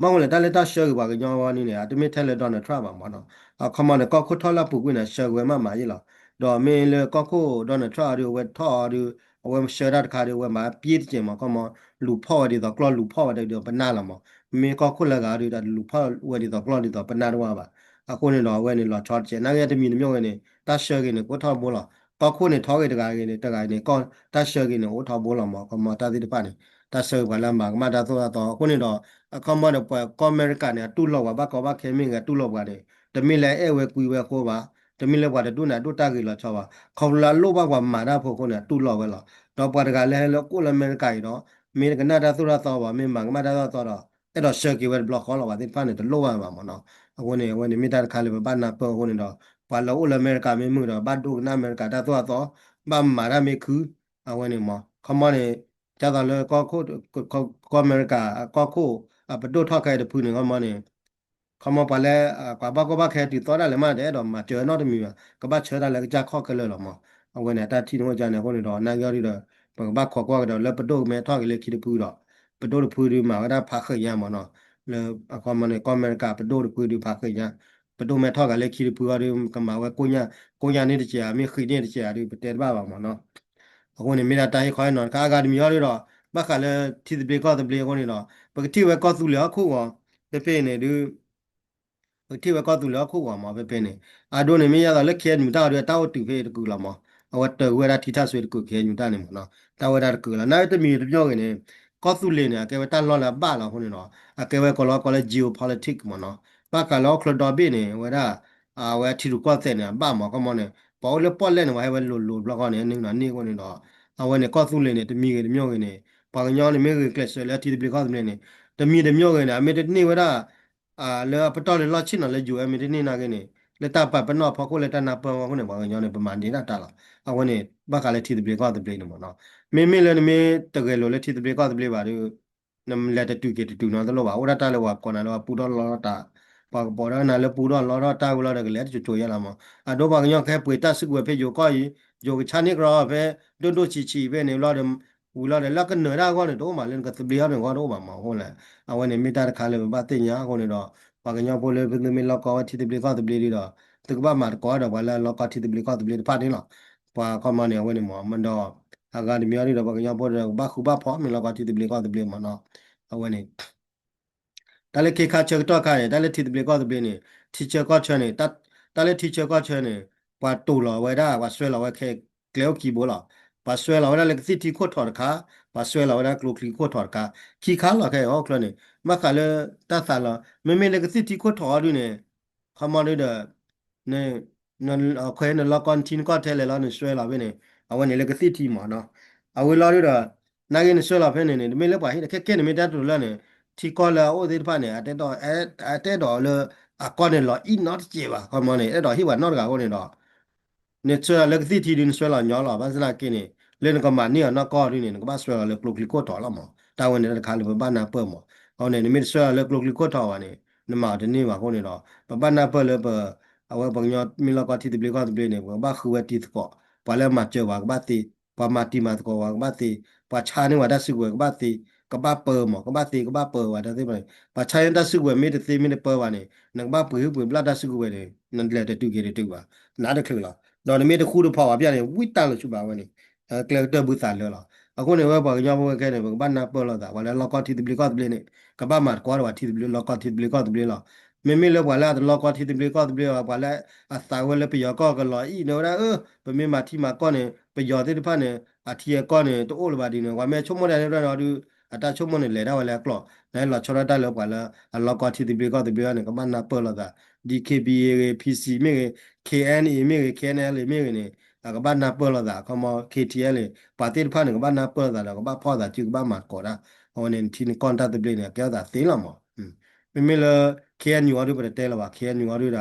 ဘၣ်မနုၤလဲၣ် တၢ်လၢတၢ်ဆှၢက့ၤပှၤကညီဝဲန့ၣ်န့ၣ် အတမ့ၢ်ထဲလၢ Donald Trump ဘၣ်မးနီၤ. အခီမီန့ၣ် ကီၢ်ခိၣ်ထီၣ်လၢအပူၤကွံာ်န့ၣ် ဆှၢက့ၤဝဲမးမးယ့ၢ်လီၤ. ဒီးမ့ၢ်လၢကီၢ်ခိၣ် Donald Trump အီၤဒု အဝဲထီၣ်အီၤဒု အဝဲဆှၢတၢ်တခါဒု အဝဲမၤပျ့တကဲးမး ခီမီ လူၤဖီၣ်ဝဲဒ်သိးကျီၢ်လူၤဖီၣ်ဝဲဒၣ်ဒ်သိးပနၢ်လီၤမး. မ့ၢ်ကီၢ်ခိၣ်လၢအဂၤအီၤဒု တလူၤဖီၣ်ဝဲဒ်သိးကျီၢ်ဒ်သိးပနၢ်တဝၢ်ဘၣ်. အဃိန့ၣ်ဒီး အဝဲန့ၣ်လီၤဆီတကဲး နာ်က့တမံၤတမံၤဝဲန့ၣ် တၢ်ဆှၢက့ၤန့ၣ် ကအိၣ်ထီၣ်ဘိလီၤ. ကီၢ်ခိၣ်န့ၣ် ထီၣ်ဂ့ၤတဂၤဂ့ၤန့ၣ် တဂၤန့ၣ် ကီၢ်တၢ်ဆှၢက့ၤန့ၣ် အိၣ်ထီၣ်ဘိလီၤမး ခီမီတၢ်သ့ၣ်တဖၣ်န့ၣ် တၢ်ဆှၢက့ၤပှၤလၢအမၤကမၣ်တၢ်သိၣ်တၢ်သီ အဃိန့ၣ်ဒီး အခီမီဒီး ပှၤကီၢ်အမဲရကၤန့ၣ် အတူၢ်လိာ်ပှၤဘၣ်ကီဘၣ်ခဲမ့ၢ်ဂ့ၤ အတူၢ်လိာ်ပှၤန့ၣ် တမ့ၢ်လၢအအဲၣ်ဝဲကွံဝဲအဃိဘၣ်, တမ့ၢ်လၢပှၤတဒူၣ်န့ၣ် အဒိၣ်တၢ်ဂ့ၤလီၤဆီဘၣ်, ခီဖျိလၢအလိၣ်ဘၣ်ပှၤမၤတၢ်ဖိအဃိန့ၣ် အတူၢ်လိာ်ဝဲလီၤ. ဒီးပှၤတဂၤလၢဟဲလၢကအိၣ်လၢအမဲရကၤအံၤဒီး မ့ၢ်တကနၣ်တၢ်သိၣ်တၢ်သီဘၣ်, မ့ၢ်မၤကမၣ်တၢ်သိၣ်တၢ်သီဒီး အဲၣ်ဒိးဆှၢက့ၤဝဲတဘျီဃီလီၤ, ပှၤသ့ၣ်တဖၣ်န့ၣ် တလိၣ်ဘၣ်ဘၣ်မးနီၤ. အဃိန့ၣ် အဝဲန့ၣ်မ့ၢ်တၢ်တခါလၢပဘၣ်နၢ်ပၢၢ်အဃိန့ၣ်ဒီး ပှၤလၢအအိၣ်လၢအမဲရကၤမ့ၢ်မုာ်ဒီး ဘၣ်ဒိကနၣ်အမဲရကၤတၢ်သိၣ်တၢ်သီ, ဘၣ်မၤတၢ်မ့ၢ်ခု, အဝဲန့ၣ်မး ခီမီန့ၣ် ဒ်သိးလၢ ကီၢ်အမဲရကၤ ကီၢ်ခိၣ် အပဒိၣ်ထီၣ်ခဲအံၤတဖုန့ၣ် ခီမီန့ၣ် ခီမီပှၤလၢ ပှၤဘၣ်ကီဘၣ်ခဲတုၤသီဒၣ်လဲာ်မး တအဲၣ်ဒိးမၤစၢၤနီတမံၤဘၣ်, ကဘၣ်ဆှၢတၢ်လၢကစၢ်ခီၣ်ခဲလၢာ်လီၤမး. အဝဲန့ၣ် အတၢ်ထံၣ်န့ၣ်အိၣ်ကန့ၣ်အဃိန့ၣ်ဒီး နာ်က့အီၤဒုဒီး ပကဘၣ်ခိးကွၢ်ကဒီးလၢပဒိၣ်ကမ့ၢ်ထီၣ်က့ၤလၢခံတဖုဒီး ပဒိၣ်တဖုဒုမၤဝဲဒၣ်ဖးဃ့ၢ်ညါမးနီၤ, လၢအခီမီန့ၣ် ကီၢ်အမဲရကၤပဒိၣ်တဖုဒုဖးဃ့ၢ်ညါ, ပဒိၣ်မ့ၢ်ထီၣ်က့ၤလၢခံတဖုအီၤဒု ကမၤဝဲကိၣ်ညါ, ကိၣ်ညါန့ၣ်တစဲးဧါ မ့ၢ်ဃံးန့ၣ်တစဲးဧါဒု ပတဲတဘၣ်ဘၣ်မးနီၤ. အဃိန့ၣ် မ့ၢ်ဒၣ်တၢ်ဟ့ၣ်ခီဟ့ၣ်နီၤတခါ အဂၤတမံၤအီၤဒုဒီး ဘၣ်ဃးလၢထံသဘျ့ကီၢ်သဘျ့အဃိန့ၣ်ဒီး ပကထံၣ်ဝဲကီၢ်သူလ့ၤဟီၣ်ခိၣ်ဂီၤ ဖဲဖဲန့ၣ်ဒု ပကထံၣ်ဝဲကီၢ်သူလ့ၤဟီၣ်ခိၣ်ဂီၤမး ဖဲဖဲန့ၣ် အဒိန့ၣ် မ့ၢ်ယါသးလၢ ခ့ၣ်အဲၣ်ယူၣ် တၢ်အီၤဒု တၢ်အိၣ်တုၤဖဲတကုာ်လီၤမး, အဝဲတၢ်ဝဲဒၣ်ထံထၣ်စွ့တကုာ် ခ့ၣ်အဲၣ်ယူၣ် တၢ်န့ၣ်မးနီၤ, တၢ်ဝဲဒၣ်တကုာ်လီၤ. နာ်တမံၤတမံၤဂ့ၤန့ၣ် ကီၢ်သူလ့ၤန့ၣ် အကဲဝဲတၢ်လီၢ်လၢအဘၣ်လီၤအဃိန့ၣ်ဒီး အကဲဝဲကီၢ်လီၤကီၢ်လၢ geopolitics မးနီၤ, ဘၣ်ဃးလၢဟီၣ်ခိၣ်ဒီဘ့ၣ်န့ၣ် အဝဲဒၣ် အဝဲထံရူၢ်ကီၢ်သဲးန့ၣ် အဘၣ်မး ခီမီန့ၣ် ပှၤအိၣ်လၢပီၣ်လဲၣ်န့ၣ် ပှၤဟဲဝဲလိၤလိၤတဘျီဃီန့ၣ် နုာ်လီၤန့ၢ်အဃိန့ၣ်ဒီး အဝဲန့ၣ် ကီၢ်သူလ့ၤန့ၣ် တမံၤဂ့ၤတမံၤဂ့ၤန့ၣ် ပှၤကညီန့ၣ် မ့ၢ်ဂ့ၤကျဲးစၢးလၢထံသဘျ့ကီၢ်သဘျ့န့ၣ် တမံၤတမံၤဂ့ၤန့ၣ် အမ့ၢ်တန့ၢ်ဝဲဒၣ် လၢအပတီၢ်လၢလီၢ်ဆ့ၣ်နီၤလၢ ယူၢ်အဲၣ် မ့ၢ်တန့ၢ်နာ်က့န့ၣ် လၢတၢ်ပာ်ပနီၣ်အဖီခိၣ်လၢတၢ်နၢ်ပၢၢ်အဖီခိၣ်န့ၣ် ပှၤကညီန့ၣ် ပမၤန့ၢ်ဒၣ်တၢ်လီၤ. အဝဲန့ၣ် ဘၣ်ဃးလၢထံသဘျ့ကီၢ်သဘျ့န့ၣ်မးနီၤ, မ့မ့ၢ်လၢနမ့ၢ်တဂဲၤလိာ်လၢထံသဘျ့ကီၢ်သဘျ့ဘၣ်ဒီး နလဲၤတတုၤက့ၤတတုၤနီတလိၣ်ဘၣ်. အိၣ်ဒၣ်တၢ်လၢပှၤကိးနၤလၢပှၤပူထီၣ်လီထီၣ်တၢ်, ပှၤကကိးဒၣ်နၤလၢပူထီၣ်လီထီၣ်တၢ်ဝံၤလီၤဒီး ကလဲၤတကၠိၤကၠိၤယဲလီၤမး. အဒိပှၤကညီကဟဲပှ့ၤတၢ်စုကဝဲၤဖဲယိၤကီၢ်အံၤ ယိၤကဆါန့ၢ်ကရီဖဲ ဒိၣ်ဒိၣ်ဆံးဆံးဖဲန့ၣ်လီၤဒီး ဝံၤလီၤဒီး လၢကနၢၤတၢ်အဂီၢ်န့ၣ် တအိၣ်မးလၢနကသဘျ့အီၤန့ၣ်အဂီၢ်တအိၣ်ဘၣ်မးအဃိလဲၣ်. အဝဲန့ၣ်မ့ၢ်တၢ်တခါလၢပဘၣ်သ့ၣ်ညါအဃိန့ၣ်ဒီး ပှၤကညီဖိလၢသုမ့ၢ်လီၢ်ကီဝဲထံသဘျ့ကီၢ်သဘျ့ဒီး သုကဘၣ်မၤသကိးဒီးပှၤလၢအလီၢ်ကီထံသဘျ့ကီၢ်သဘျ့တဖၣ်န့ၣ်လီၤ. ပှၤခီမီန့ၣ် အဝဲန့ၣ်မး မ့ၢ်ဒီး အဂၤတမံၤအီၤဒုဒီး ပှၤကညီဖိဒီး ကဘၣ်ဃုဘၣ်ဖိးမ့ၢ်လီၢ်ကီထံသဘျ့ကီၢ်သဘျ့မးနီၤ. အဝဲန့ၣ် တၢ်လၢခ့ခါဆၢကတီၢ်ခါန့ၣ် တၢ်လၢထံသဘျ့ကီၢ်သဘျ့န့ၣ် ထံဆၢကီၢ်ဆၢန့ၣ် တၢ်လၢထံဆၢကီၢ်ဆၢန့ၣ် ပှၤတိာ်လီၤဝဲဒၣ် ပှၤစွဲလီၤဝဲခဲ ကျဲအိၣ်ခံဘိလီၤ. ပှၤစွဲလီၤဝဲဒၣ်လၢကသံၣ်ထံခိၣ်ထိးတခါ, ပှၤစွဲလီၤဝဲဒၣ်ကျိချံခိၣ်ထိးတခါ, ခံခါလီၤခဲအံၤဟီၣ်ခိၣ်ချၢန့ၣ် ဘၣ်ဃးလၢတၢ်သးလီၤ. မ့မ့ၢ်လၢကသံၣ်ထံခိၣ်ထိးအီၤဒုန့ၣ် ခီမီဒုဒီး န ခွဲးနလီၢ်ကီၢ်နထံနကီၢ်ထဲလဲၣ်လီၤ နစွဲလီၤဖဲန့ၣ် အဝဲန့ၣ်လၢကသံၣ်ထံမးနီၤ. အဝဲလီၤဒုဒီး နာ်က့နစွဲလီၤဖဲန့ၣ်န့ၣ် တမ့ၢ်လၢပှၤဟ့ၣ်ဒီးခဲကဲန့ၣ် မ့ၢ်တၢ်တရူးလၢန့ၣ် ထံကီၢ်လၢအအိၣ်သ့ၣ်တဖၣ်န့ၣ် အတဲဒီး အတဲဒီးလၢ အကီၢ်န့ၣ်လီၤအံၣ်နီတစဲးဘၣ် ခီမီန့ၣ် အဲၣ်ဒိးဟ့ၣ်ပှၤနီတဂၤအဃိန့ၣ်ဒီး နစွဲလီၤလၢကသံၣ်ထံဒု နစွဲလီၤညီလီၤ ဘၣ်ဆၣ်သနာ်က့န့ၣ် လၢနကမၤန့ၢ်အီၤနီၢ်ကီၢ်ဒုန့ၣ် နကဘၣ်စွဲလီၤလၢကျိချံခိၣ်ထီၣ်လီၤမး တၢ်ဝဲန့ၣ်တၢ်တခါလၢပဘၣ်နၢ်ပၢၢ်မး. အဃိန့ၣ် နမ့ၢ်တစွဲလီၤလၢကျိချံခိၣ်ထီၣ်ဘၣ်န့ၣ် နမၤအီၤတန့ၢ်ဘၣ်အဃိန့ၣ်ဒီး ပဘၣ်နၢ်ပၢၢ်လၢပ အဝဲပှၤကညီမ့ၢ်လီၢ်ကီၢ်ထံသဘျ့ကီၢ်သဘျ့န့ၣ် ပကဘၣ်ဃုဝဲတံၤသကိး ပှၤလၢအမၤစၢၤပှၤကဘၣ်သ့ ပှၤမၤတံၤမၤသကိးပှၤကဘၣ်သ့ ပှၤဆါန့ၢ်ပှၤတၢ်စုကဝဲၤကဘၣ်သ့ ကဘၣ်ပၢမး ကဘၣ်သ့ကဘၣ်ပၢဝဲတၢ်သ့ၣ်တဖၣ်န့ၣ် ပှၤဆါန့ၢ်တၢ်စုကဝဲၤမ့ၢ်တသ့မ့ၢ်တပၢဘၣ်န့ၣ် နကဘၣ်ပှ့ၤဟုၣ်ပှ့ၤဘျၣ်တၢ်စုကဝဲၤန့ၣ် နလဲၤတတုၤက့ၤတတုၤဘၣ် နးတချုးလီၤ. ဒီးနမ့ၢ်တဃူတဖိးဘၣ်ပျၣ်န့ၣ် ဝံတၢ်လီၤဆူဘၣ်ဝဲန့ၣ် ကျဲကတၢၢ်ဘုသးလၢလီၤ. အဃိန့ၣ် ဝဲပှၤကညီဖိဝဲခဲန့ၣ် ပကဘၣ်နၢ်ပၢၢ်လိာ်သး ပှၤလၢလီၢ်ကီၢ်ထံသဘျ့ကီၢ်သဘျ့န့ၣ် ကဘၣ်မၤသကိးဒီးပှၤထံသဘျ့လီၢ်ကီၢ်ထံသဘျ့ကီၢ်သဘျ့လီၤ. မ့မ့ၢ်လၢပှၤလၢအတလီၢ်ကီၢ်ထံသဘျ့ကီၢ်သဘျ့ဘၣ် ပှၤလၢအသးဝဲလၢပယီၤကီၢ်ကလီၤအံၣ်န့ၣ်ဝဲဒၣ် အၢ ပမ့ၢ်မၤထံမၤကီၢ်န့ၣ် ပယီၤသ့ၣ်တဖၣ်န့ၣ် အထံအကီၢ်န့ၣ် တအိၣ်လၢၤဘၣ်ဒ်န့ၣ် ပှၤမ့ၢ်ဆိကမိၣ်ဒ်န့ၣ်ဒ်န့ၣ်ဒီး အတၢ်ဆိကမိၣ်န့ၣ် လဲၤဒၣ်ဝဲလၢအကျိာ် နလီၤဆီဒၣ်တၢ်လၢပှၤလၢအလီၢ်ကီၢ်ထံသဘျ့ကီၢ်သဘျ့န့ၣ် ကဘၣ်နၢ်ပၢၢ်လိာ်သး D K B A ဂ့ၤ P C မ့ၢ်ဂ့ၤ K N A မ့ၢ်ဂ့ၤ K N L A မ့ၢ်ဂ့ၤန့ၣ် အကဘၣ်နၢ်ပၢၢ်လိာ်သး ခီမီ K T L A ပှၤသ့ၣ်တဖၣ်န့ၣ် ကဘၣ်နၢ်ပၢၢ်လိာ်သးဒီး ကဘၣ်ဖီၣ်သးစု ကဘၣ်မၤသကိးတၢ် အဝဲန့ၣ် နထံနကီၢ်နတၢ်သဘျ့န့ၣ် အကဲထီၣ်သးသ့လီၤမး မ့မ့ၢ်လၢ K N U အီၤဒု ပတတဲလၢၤဘၣ် K N U အီၤဒုဒီး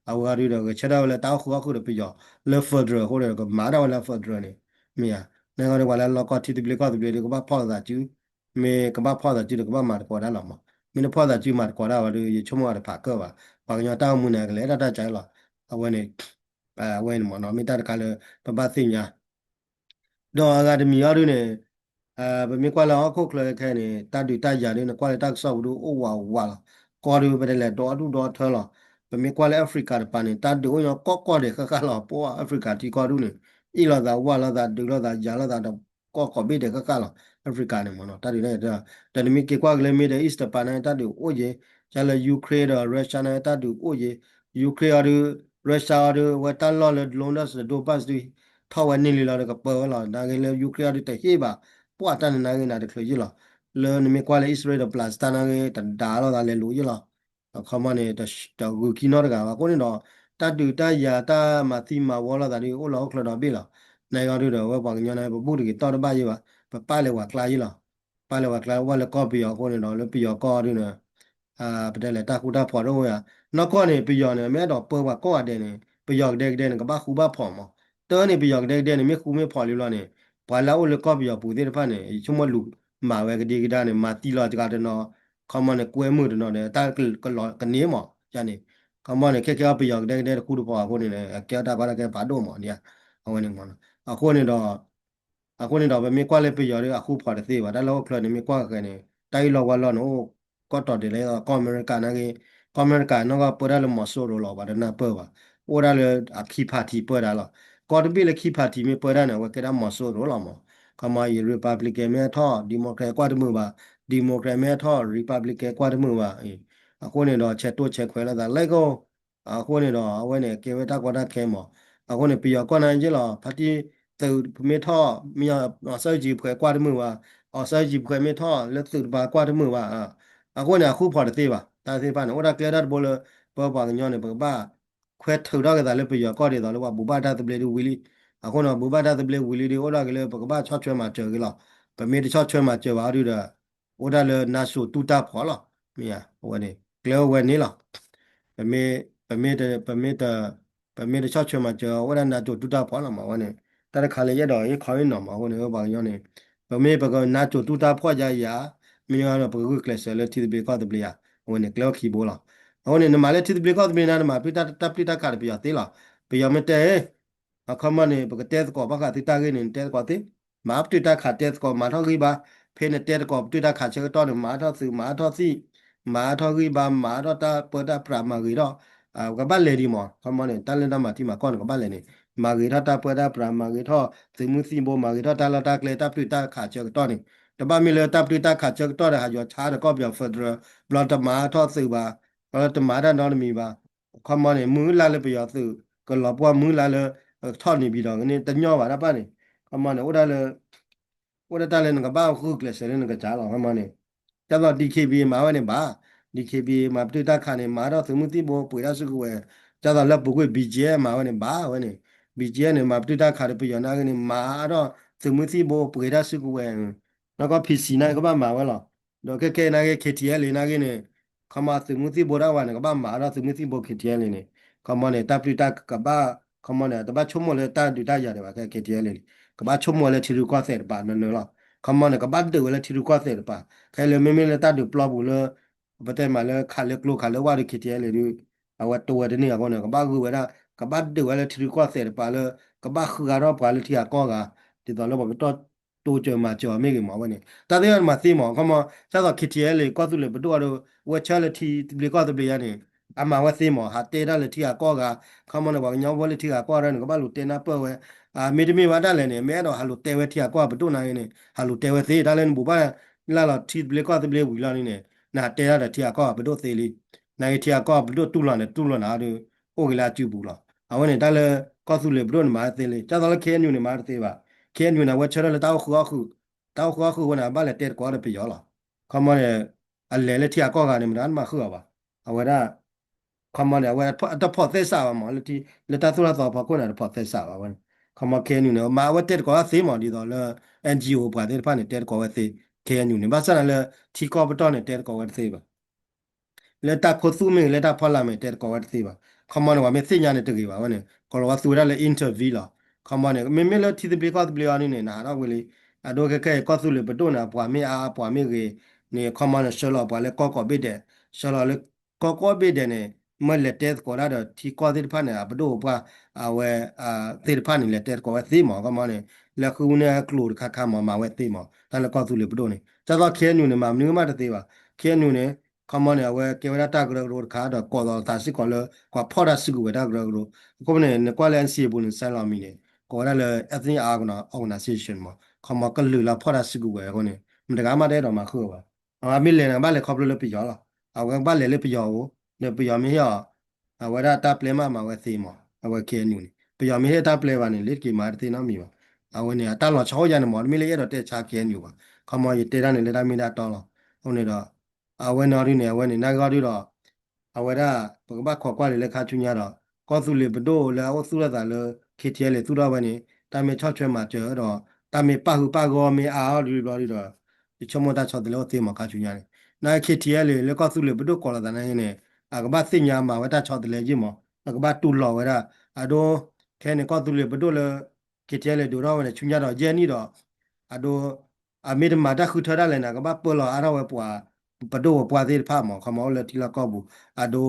အဝဲအီၤဒုဒီး ဂဲၤဆၢထၢၣ်ဝဲလၢတၢ်အိၣ်ဃုာ်အီၣ်ဃုာ်ဒီးပယီၤ လၢ federal အဃိဒီး ကမၤဒၣ်ဝဲလၢ federal န့ၣ် မ့ၢ်ဧါ နဂီၢ်ဒု ပှၤလၢလီၢ်ကီၢ်ထံသဘျ့ကီၢ်သဘျ့ဒု ကဘၣ်ဖီၣ်လိာ်သးစု မ့ၢ်ကဘၣ်ဖီၣ်သးစုဒီး ကဘၣ်မၤသကိးတၢ်လီၤမး မ့ၢ်တဖီၣ်သးစုမၤသကိးတၢ်ဝဲဒု ယဆိကမိၣ်အတဖးကၢၢ်ဘၣ် ပှၤကညီတၢ်အိၣ်မူန့ၣ် ကလဲၤဒၣ်တၢ်ကၢလီၤ အဝဲန့ၣ် အဝဲန့ၣ်မးနီၤ မ့ၢ်တၢ်တခါလၢ ပဘၣ်သ့ၣ်ညါ ဒီးအဂၤတမံၤအီၤဒုန့ၣ် ပမ့ၢ်ကွၢ်လၢဟီၣ်ခိၣ်ချၢခဲအံၤန့ၣ် တၢ်ဒုးတၢ်ယၤဒု နကွၢ်လၢတၢ်ကစီၣ်ပူၤဒု အိၣ်ဝးဝးလီၤ. ကီၢ်ဒု ပတလဲၤဒီဒူၣ်ဒီထၢလီၤ. ပမ့ၢ်ကွၢ်လၢ Africa တပၤန့ၣ် တၢ်ဒုးအိၣ်ညီကီၢ်ကီၢ်ဒဲးဃၣ်ဃၣ်လီၤ. ပအိၣ် Africa ထံကီၢ်ဒုန့ၣ် အ့ၣ်လိာ်သးဝၢ်လိာ်သးဒုးလိာ်သးယၤလိာ်သးဒီးကီၢ်ကိးဘ့ၣ်ဒဲးဃၣ်ဃၣ်လီၤ. Africa န့ၣ်မ့ၢ်နီၤ တၢ်ဒုးတၢ်ယၤ ဒီးနမ့ၢ်က့ၤကွၢ်က့ၤလၢ Middle East တပၤန့ၣ် တၢ်ဒုးအိၣ်ယဲၤ ကလၢ Ukraine ဒီး Russia န့ၣ် တၢ်ဒုးအိၣ်ယဲၤ Ukraine အီၤဒု Russia အီၤဒု ဝဲတၢ်လီၢ်လၢ Donbas ဒု ထီၣ်ဝဲန့ၢ်လံလီၤဒီးကပၢဝဲလီၤ. နာ်ဂ့ၤလၢ Ukraine အီၤဒုတဟ့ၣ်ဘၣ် ပှၢ်တၢ်န့ၣ်နာ်ဂ့ၤနၤတချုးယ့ၢ်လီၤ. လၢနမ့ၢ်ကွၢ်လၢ Israel ဒီး Palestine နာ်ဂ့ၤ တဒါလိာ်သးလဲၤလိာ်ယ့ၢ်လီၤ. အခီမီန့ၣ် တဂုာ်ခံနီတဂၤဘၣ်. အဃိန့ၣ်ဒီး တၢ်ဒုးတၢ်ယၤတၢ်မၤသံမၤဝီလိာ်သးဒု အိၣ်လီၤဟီၣ်ခိၣ်ချၢဒီဘ့ၣ်လီၤ. နာ်ဂ့ၤအီၤဒုဒီး ဝဲပှၤကညီန့ၣ် ပဘူၣ်တဂ့ၤတီၢ်တဘၣ်ယ့ၢ်ဘၣ်. ပပာ်လၢပှၤကျါယ့ၢ်လီၤ. ပာ်လၢပှၤကျါဝဲလၢကီၢ်ပယီၤအဃိန့ၣ်ဒီး လၢပယီၤကီၢ်အီၤဒုန့ၣ် ပတဲလဲၣ်တၢ်ဃူတၢ်ဖိးတအိၣ်ယၤ နီၢ်ကီၢ်န့ၣ် ပယီၤန့ၣ် မ့ၢ်အဲၣ်ဒိးပၢပှၤကိးဂၤဒဲးန့ၣ် ပယီၤကဒဲကဒဲန့၁ၣ် ကဘၣ်ဃူဘၣ်ဖိးမး တၢ်န့ၣ်ပယီၤကဒဲကဒဲန့ၣ် မ့ၢ်ဃူမ့ၢ်ဖိးလံဘျီန့ၣ် ပှၤလၢအအိၣ်လၢကီၢ်ပယီၤပူၤသ့ၣ်တဖၣ်န့ၣ် ယဆိကမိၣ်လူၤမၤဝဲကဒံကဒါန့ၣ် မၤသံလီၤစှၤတနီၤ ခီမီန့ၣ် ကွဲမုာ်တနီၤဒီး တၢ်ကလီၤကန့ၢ်မး ယန့ၣ် ခီမီန့ၣ် ခဲခဲအီၤပယီၤကဒဲကဒဲတဃူတဖိးအဃိန့ၣ် အကဲအတၢ်ကီတၢ်ခဲဖးဒိၣ်မးန့ၣ် အဝဲန့ၣ်မး အဃိန့ၣ်ဒီး အဃိန့ၣ်ဒီး ပမ့ၢ်ကွၢ်လၢပယီၤဒီး အဃူဖိးတသ့ဘၣ် တၢ်လၢဟီၣ်ခိၣ်ချၢန့ၣ် မ့ၢ်ကွၢ်ဃဲန့ၣ် တၢ်အံၤလီၢ်ဝါလီၢ်န့ၣ် အိၣ်ကီၢ်တီၤဒဲးလၢ ကီၢ်အမဲရကၤနာ်ဂ့ၤ ကီၢ်အမဲရကၤနီၢ်ကီၢ်ပၢတၢ်လၢမီၤစိရိၤလီၤ ပှၤတနၢ်ပၢၢ်ဘၣ် အိၣ်ဒၣ်လၢအခံ party ပၢတၢ်လီၤ ကီၢ်တဘ့ၣ်လၢခံ party မ့ၢ်ပၢတၢ်န့ၣ် အဝဲကဲဒၣ်မီၤစိရိၤလီၤမး ခီမီအံၤ Republican မ့ၢ်ထီၣ် Democrat ကွၢ်တမုာ်ဘၣ် Democrat မ့ၢ်ထီၣ် Republican ကွၢ်တမုာ်ဘၣ် အဃိန့ၣ်ဒီး ဆဲးတိၢ်ဆဲးခွဲးလိာ်သးလဲၣ်ကိ အဃိန့ၣ်ဒီး အဝဲန့ၣ်ကဲဝဲတၢ်ကီတၢ်ခဲမး အဃိန့ၣ် ပယီၤကီၢ်နာ်က့လီၤ party သုးမ့ၢ်ထီၣ် မ့ၢ် အောင်ဆန်းစုကြည် ဖှဲးကွၢ်တမုာ်ဘၣ် အောင်ဆန်းစုကြည် ဖှဲးမ့ၢ်ထီၣ် လၢသုးတပၤကွၢ်တမုာ်ဘၣ် အဃိန့ၣ် အဃူဖိးတသ့ဘၣ် တၢ်သ့ၣ်တဖၣ်န့ၣ် အိၣ်ဒၣ်ကျဲဒၣ်တဘိလၢ ပပှၤကညီန့ၣ် ပကဘၣ် ခွဲးထုးထီၣ်က့ၤသးလၢပယီၤကီၢ်ဒ်သိးလၢပှၤဘူၣ်ဘၣ်တၢ်သဘျ့ဒုဝံၤလံ အဃိန့ၣ် ဘူၣ်ဘၣ်တၢ်သဘျ့ဝံၤလံဒု အိၣ်ဒၣ်က့ၤလၢပကဘၣ်ဆီၣ်ထွဲမၤစၢၤက့ၤလီၤ ပမ့ၢ်တဆီၣ်ထွဲမၤစၢၤဘၣ်အီၤဒုဒီး အိၣ်ဒၣ်လၢ NATO တူၢ်တၢ်ဖှီၣ်လီၤ မ့ၢ်ဧါ အဝဲန့ၣ် ကျဲအိၣ်ဝဲန့ၣ်လီၤ ပမ့ၢ် ပမ့ၢ်တ ပမ့ၢ်တ ပမ့ၢ်တဆီၣ်ထွဲမၤစၢၤ အိၣ်ဒၣ် NATO တူၢ်တၢ်ဖှီၣ်လီၤမး အဝဲန့ၣ် တၢ်တခါလၢယအဲၣ်ဒိးဟ့ၣ်ခီဟ့ၣ်နီၤမး အဃိန့ၣ် ပှၤကညီန့ၣ် ပမ့ၢ်ပက NATO တူၢ်တၢ်ဖှီၣ်ယါယါ မ့ၢ်ဒီးပကဂုာ်ကျဲးစၢးလၢထံသဘျ့ကီၢ်သဘျ့ဧါ အဝဲန့ၣ် ကျဲအိၣ်ခံဘိလီၤ အဃိန့ၣ် နမၤလၢထံသဘျ့ကီၢ်သဘျ့န့ၣ် နမၤဖုတၢ် တၢ်ပျုၢ်တၢ်ခးဒီးပယီၤသ့လီၤ ပယီၤမ့ၢ်တဲ အခီမီန့ၣ် ပကတဲသကိးဘၣ်ဃးသုတၢ်ဂ့ၢ်န့ၣ် နတဲသကိးသ့, မၤပတုာ်တၢ်ခးတဲသကိး မၤထီၣ်ဂံၢ်ဘါ, ဖဲနတဲသကိးပတုာ်တၢ်ခးဆၢကတီၢ်န့ၣ် မၤထီၣ်သုး မၤထီၣ်သံၣ်, မၤထီၣ်ဂံၢ်ဘါ မၤထီၣ်တၢ်ပၢတၢ်ပြးမၤဂ့ၤထီၣ်, ကဘၣ်လဲၤဒံးမး ခီမီန့ၣ် တၢ်လၢတၢ်မၤထံမၤကီၢ်န့ၣ် ကဘၣ်လဲၤန့ၣ် မၤဂ့ၤထီၣ်တၢ်ပၢတၢ်ပြး မၤဂ့ၤထီၣ်သုးမုၢ်သံၣ်ဘိ မၤဂ့ၤထီၣ်တၢ်လီၢ်တၢ်ကျဲ တၢ်ပတုာ်တၢ်ခးဆၢကတီၢ်န့ၣ် တဘၣ်မ့ၢ်လၢတၢ်ပတုာ်တၢ်ခးဆၢကတီၢ်ဒီး ဟးယီၤဆါဒီးကီၢ်ပယီၤ federal ဘျီတမၤထီၣ်သုးဘၣ် ဘျီတမၤတၢ်နီတမံၤဘၣ် ခီမီန့ၣ် မုၢ်လၢ်လၢပယီၤသုး ကလီၤပှၢ်မုၢ်လၢ်လၢ ကထီၣ်န့ၣ်ဘံၤဒီး ကန့ၢ်တညီဘၣ်တၢ်ပၢ်န့ၣ် ခီမီန့ၣ် အိၣ်ဒၣ်လၢ အိၣ်ဒၣ်တၢ်လၢနကဘၣ်ဂုာ်ကျဲးစၢးလၢနကစၢ်လီၤ ခီမီန့ၣ် ဒ်သိး DKBA မၤဝဲန့ၣ်ဘၣ် DKBA မၤပတုာ်တၢ်ခးန့ၣ် မၤထီၣ်သုးမုၢ်သံၣ်ဘိပှ့ၤတၢ်စုကဝဲၤ, ဒ်သိးလၢပူၤကွံာ် BGF မၤဝဲန့ၣ် ဘၣ်ဝဲန့ၣ်, BGF န့ၣ် မၤပတုာ်တၢ်ခးဒီးပယီၤနာ်ဂ့ၤန့ၣ် မၤထီၣ်သုးမုၢ်သံၣ်ဘိပှ့ၤတၢ်စုကဝဲၤ, နီၢ်ကီၢ် PC နာ်ဂ့ၤကဘၣ်မၤဝဲလီၤ. ဒီးခဲခဲအံၤနာ်ဂ့ၤ KTLA နာ်ဂ့ၤန့ၣ် ခီမီသုးမုၢ်သံၣ်ဘိဒၣ်ဝဲန့ၣ် ကဘၣ်မၤထီၣ်သုးမုၢ်သံၣ်ဘိ KTLA န့ၣ်, ခီမီန့ၣ် တၢ်ပျုၢ်တၢ်ကဘၣ်, ခီမီန့ၣ် တဘၣ်ဆိကမိၣ်လၢတၢ်ဒုးတၢ်ယၤဒံးဘၣ် ခဲ KTLA န့ၣ်, ကဘၣ်ဆိကမိၣ်လၢထံရူၢ်ကီၢ်သဲးတပၤနၢၤနၢၤလီၤ. ခီမီန့ၣ် ကဘၣ်ဒုးဝဲလၢထံရူၢ်ကီၢ်သဲးတပၤ, ခဲလၢာ်မ့မ့ၢ်လၢတၢ်ဒုးပျီပူၤလၢ ပတဲမးလၢခးလၢကျိခးလၢဝၣ်ဒီး KTLA ဒုး အဝဲတဝဲတန့ၢ်အဃိန့ၣ် ကဘၣ်ဂုာ်ဝဲဒၣ်, ကဘၣ်ဒုးဝဲလၢထံရူၢ်ကီၢ်သဲးတပၤလၢ ကဘၣ်ဃုဂၤထီၣ်ပှၤလၢထံဂၤကီၢ်ဂၤ, ဒ်သိးလၢပှၤကတီၢ်တိစၢၤမၤစၢၤအီၤမ့ၢ်ဂ့ၤမးဝဲန့ၣ် တၢ်သ့ၣ်တဖၣ်န့ၣ်မၤသ့မး. ခီမီ ဒ်သိး KTLA ကီၢ်သူလ့ၤပဒိၣ်အီၤဒီး အဝဲဆၢလၢထံသဘျ့ကီၢ်သဘျ့ယါန့ၣ် အမၤဝဲသ့မး ဟးတဲတၢ်လၢထံဂၤကီၢ်ဂၤ, ခီမီန့ၣ် ပှၤကညီဖိလၢထံဂၤကီၢ်ဂၤန့ၣ် ကဘၣ်လူၤတဲနၢ်ပၢၢ်ဝဲ, မ့တမ့ၢ်ဘၣ်ဒၣ်လဲာ်န့ၣ် မ့ၢ်အဲၣ်ဒိးဟးလူၤတဲဝဲထံဂၤကီၢ်ဂၤပဒိၣ်နာ်ဂ့ၤန့ၣ် ဟးလူၤတဲဝဲသ့ တၢ်လၢနဘူးဘၣ်လၢ်လီၤထံသဘျ့ကီၢ်သဘျ့ဝံၤလီၤန့ၣ် နဟးတဲတၢ်ဒီးထံဂၤကီၢ်ဂၤပဒိၣ်သ့လံ. နာ်ဂ့ၤထံဂၤကီၢ်ဂၤပဒိၣ်တူၢ်လိာ်န့ၣ် တူၢ်လိာ်နၤဒီး အိၣ်ဂ့ၤလၢအစုပူၤလီၤ. အဝဲန့ၣ် တၢ်လၢကီၢ်သူလ့ၤပဒိၣ်န့ၣ်မၤဝဲသ့လံ. ဒ်သိးလၢ KNU န့ၣ် မၤတသ့ဘၣ်. KNU န့ၣ် အဝဲဆၢထၢၣ်လၢတၢ်အိၣ်ဃုအီၣ်ဃုာ်, တၢ်အိၣ်ဃုအီၣ်ဃုာ်အဃိန့ၣ် အဘၣ်လဲၤတဲသကိးဒီးပယီၤလီၤ. ခီမီန့ၣ် အလဲၤလၢထံဂၤကီၢ်ဂၤန့ၣ် မတၤနမၤဃုာ်အီၤဘၣ်. အဝဲဒၣ် ခီမီန့ၣ် အဝဲအတဖီၣ်သဲစးဘၣ်မး လၢတၢ်သိၣ်တၢ်သီဖီခိၣ်န့ၣ် အတဖီၣ်သဲစးဘၣ်ဝဲန့ၣ်. ခီမီ KNU န့ၣ် မၤအဝဲတဲသကိးဝဲသ့မး ဒ်သိးလၢ NGO ပှၤသ့ၣ်တဖၣ်န့ၣ် တဲသကိးဝဲသ့, KNU န့ၣ် ဘၣ်ဆၣ်သနာ်လၢ ထံကီၢ်ပတီၢ်န့ၣ် တဲသကိးဝဲတသ့ဘၣ်. လၢတၢ်ခူသူၣ်မ့ၢ်ဂ့ၤ လၢတၢ်ဖီလာ်မ့ၢ် တဲသကိးဝဲတသ့ဘၣ်. ခီမီန့ၣ် ပှၤမ့ၢ်သ့ၣ်ညါန့ၣ်တဂ့ၤဘၣ်ဝဲန့ၣ် ကလီၤဝဲသူဝဲဒၣ်လၢ interview လီၤ. ခီမီန့ၣ် မ့မ့ၢ်လၢထံသဘျ့ကီၢ်သဘျ့အီၤန့ၣ် နဟးထီၣ်ဝံၤလံ အဒိခဲခဲအံၤ ကီၢ်သူလ့ၤပဒိၣ်န့ၣ် အပှၤမ့ၢ်အါအပှၤမ့ၢ်ဂ့ၤန့ၣ် ခီမီန့ၣ် ဆှၢလီၤပှၤလၢကီၢ်ကိးဘ့ၣ်ဒဲး, ဆှၢလီၤလၢကီၢ်ကိးဘ့ၣ်ဒဲးန့ၣ် မ့ၢ်လဲၤတဲသကိးတၢ်ဒီးထံကီၢ်သ့ၣ်တဖၣ်န့ၣ် အပဒိၣ်အပှၢ် အဝဲ သ့ၣ်တဖၣ်န့ၣ် လဲၤတဲသကိးဝဲသ့မး ခီမီန့ၣ် လၢဃုန့ၢ်ကျိၤတခါခါမး မၤဝဲသ့မး တၢ်လၢကီၢ်သူလ့ၤပဒိၣ်န့ၣ် ဒ်သိး KNU န့ၣ် မၤမနုၤမးတသ့ဘၣ်. KNU န့ၣ် ခီမီန့ၣ် အဝဲကဲဝဲဒၣ်တၢ်ကရၢကရိတခါဒီး ကိးသီသးစ့ၢ်ကီးလၢ ပှၤဖီၣ်တၢ်စုကဝဲၤတၢ်ကရၢကရိ. အဃိန့ၣ် နကွၢ်လၢ NCA ပူၤန့ၣ် စဲလီၤမံၤန့ၣ် ကိးဝဲဒၣ်လၢ Ethnic Organization မး ခီမီကလုာ်လၢဖီၣ်တၢ်စုကဝဲၤအဃိန့ၣ် မတဂၤမးတအဲၣ်ဒိးမၤဃုာ်အီၤဘၣ်. အမ့ၢ်လဲၤန့ၣ် ကဘၣ်လဲၤခီဖျိလၢပယီၤလီၤ. အဝဲကဘၣ်လဲၤလၢပယီၤအအိၣ် ဒီးပယီၤမ့ၢ်ဟ့ၣ်အီၤ အဝဲဒၣ်တၢ်ပျဲမးမၤဝဲသ့မး အဝဲ KNU န့ၣ် ပယီၤမ့ၢ်ဟ့ၣ်တၢ်ပျဲဘၣ်န့ၣ် လ့ၤတက့ၤမၤတသ့နီတမံၤဘၣ်. အဝဲန့ၣ် အတၢ်လီၤဆီအိၣ်ယါန့ၣ်မး တမ့ၢ်လၢယအဲၣ်ဒိးတဲဆါ KNU ဘၣ်. ခီမီယတဲတၢ်န့ၣ်လၢတၢ်မ့ၢ်တၢ်တီလီၤ. အဃိန့ၣ်ဒီး အဝဲန့ၣ်အီၤဒုန့ၣ် အဝဲန့ၣ် နာ်ဂ့ၤအီၤဒုဒီး အဝဲဒၣ် ပကဘၣ်ခိးကွၢ်လံလၢခါဆူညါဒီး ကီၢ်သူလ့ၤပဒိၣ်လၢအအိၣ်သူၣ်ထီၣ်သးလၢ KTLA သူၣ်ထီၣ်ဝဲန့ၣ် တၢ်မ့ၢ်ဆီၣ်ထွဲမၤစၢၤဒီး တၢ်မ့ၢ်ပၣ်ဃုာ်ပၣ်ဂီၢ်မ့ၢ်အါအီၤဒ်ဘျီဒုဒီး ယဆိကမိၣ်တၢ်ဆီတလဲအိၣ်သ့မးခါဆူညါန့ၣ် နာ်ဂ့ၤ KTLA လၢကီၢ်သူလ့ၤပဒိၣ်ကိးလိာ်သးနာ်ဂ့ၤန့ၣ် အကဘၣ်သ့ၣ်ညါမၤဝဲတၢ်ဆီတလဲယ့ၢ်မး အကဘၣ်တူၢ်လိာ်ဝဲဒၣ် အဒိ ခဲန့ၣ် ကီၢ်သူလ့ၤပဒိၣ်လၢ KTLA ဒိးထီၣ်ဝဲန့ၣ် ဆူညါဒီးယဲၢ်နံၣ်ဒီး အဒိ အမ့ၢ်တမၤတၢ်ဃုထၢဒၣ်လဲာ်န့ၣ် ကဘၣ်ပၢလီၤအါထီၣ်ဝဲပှၤ ပဒိၣ်ပပှၢ်သ့ၣ်တဖၣ်မး ခီမီအိၣ်လၢထံလီၢ်ကီၢ်ပူၤ အဒိ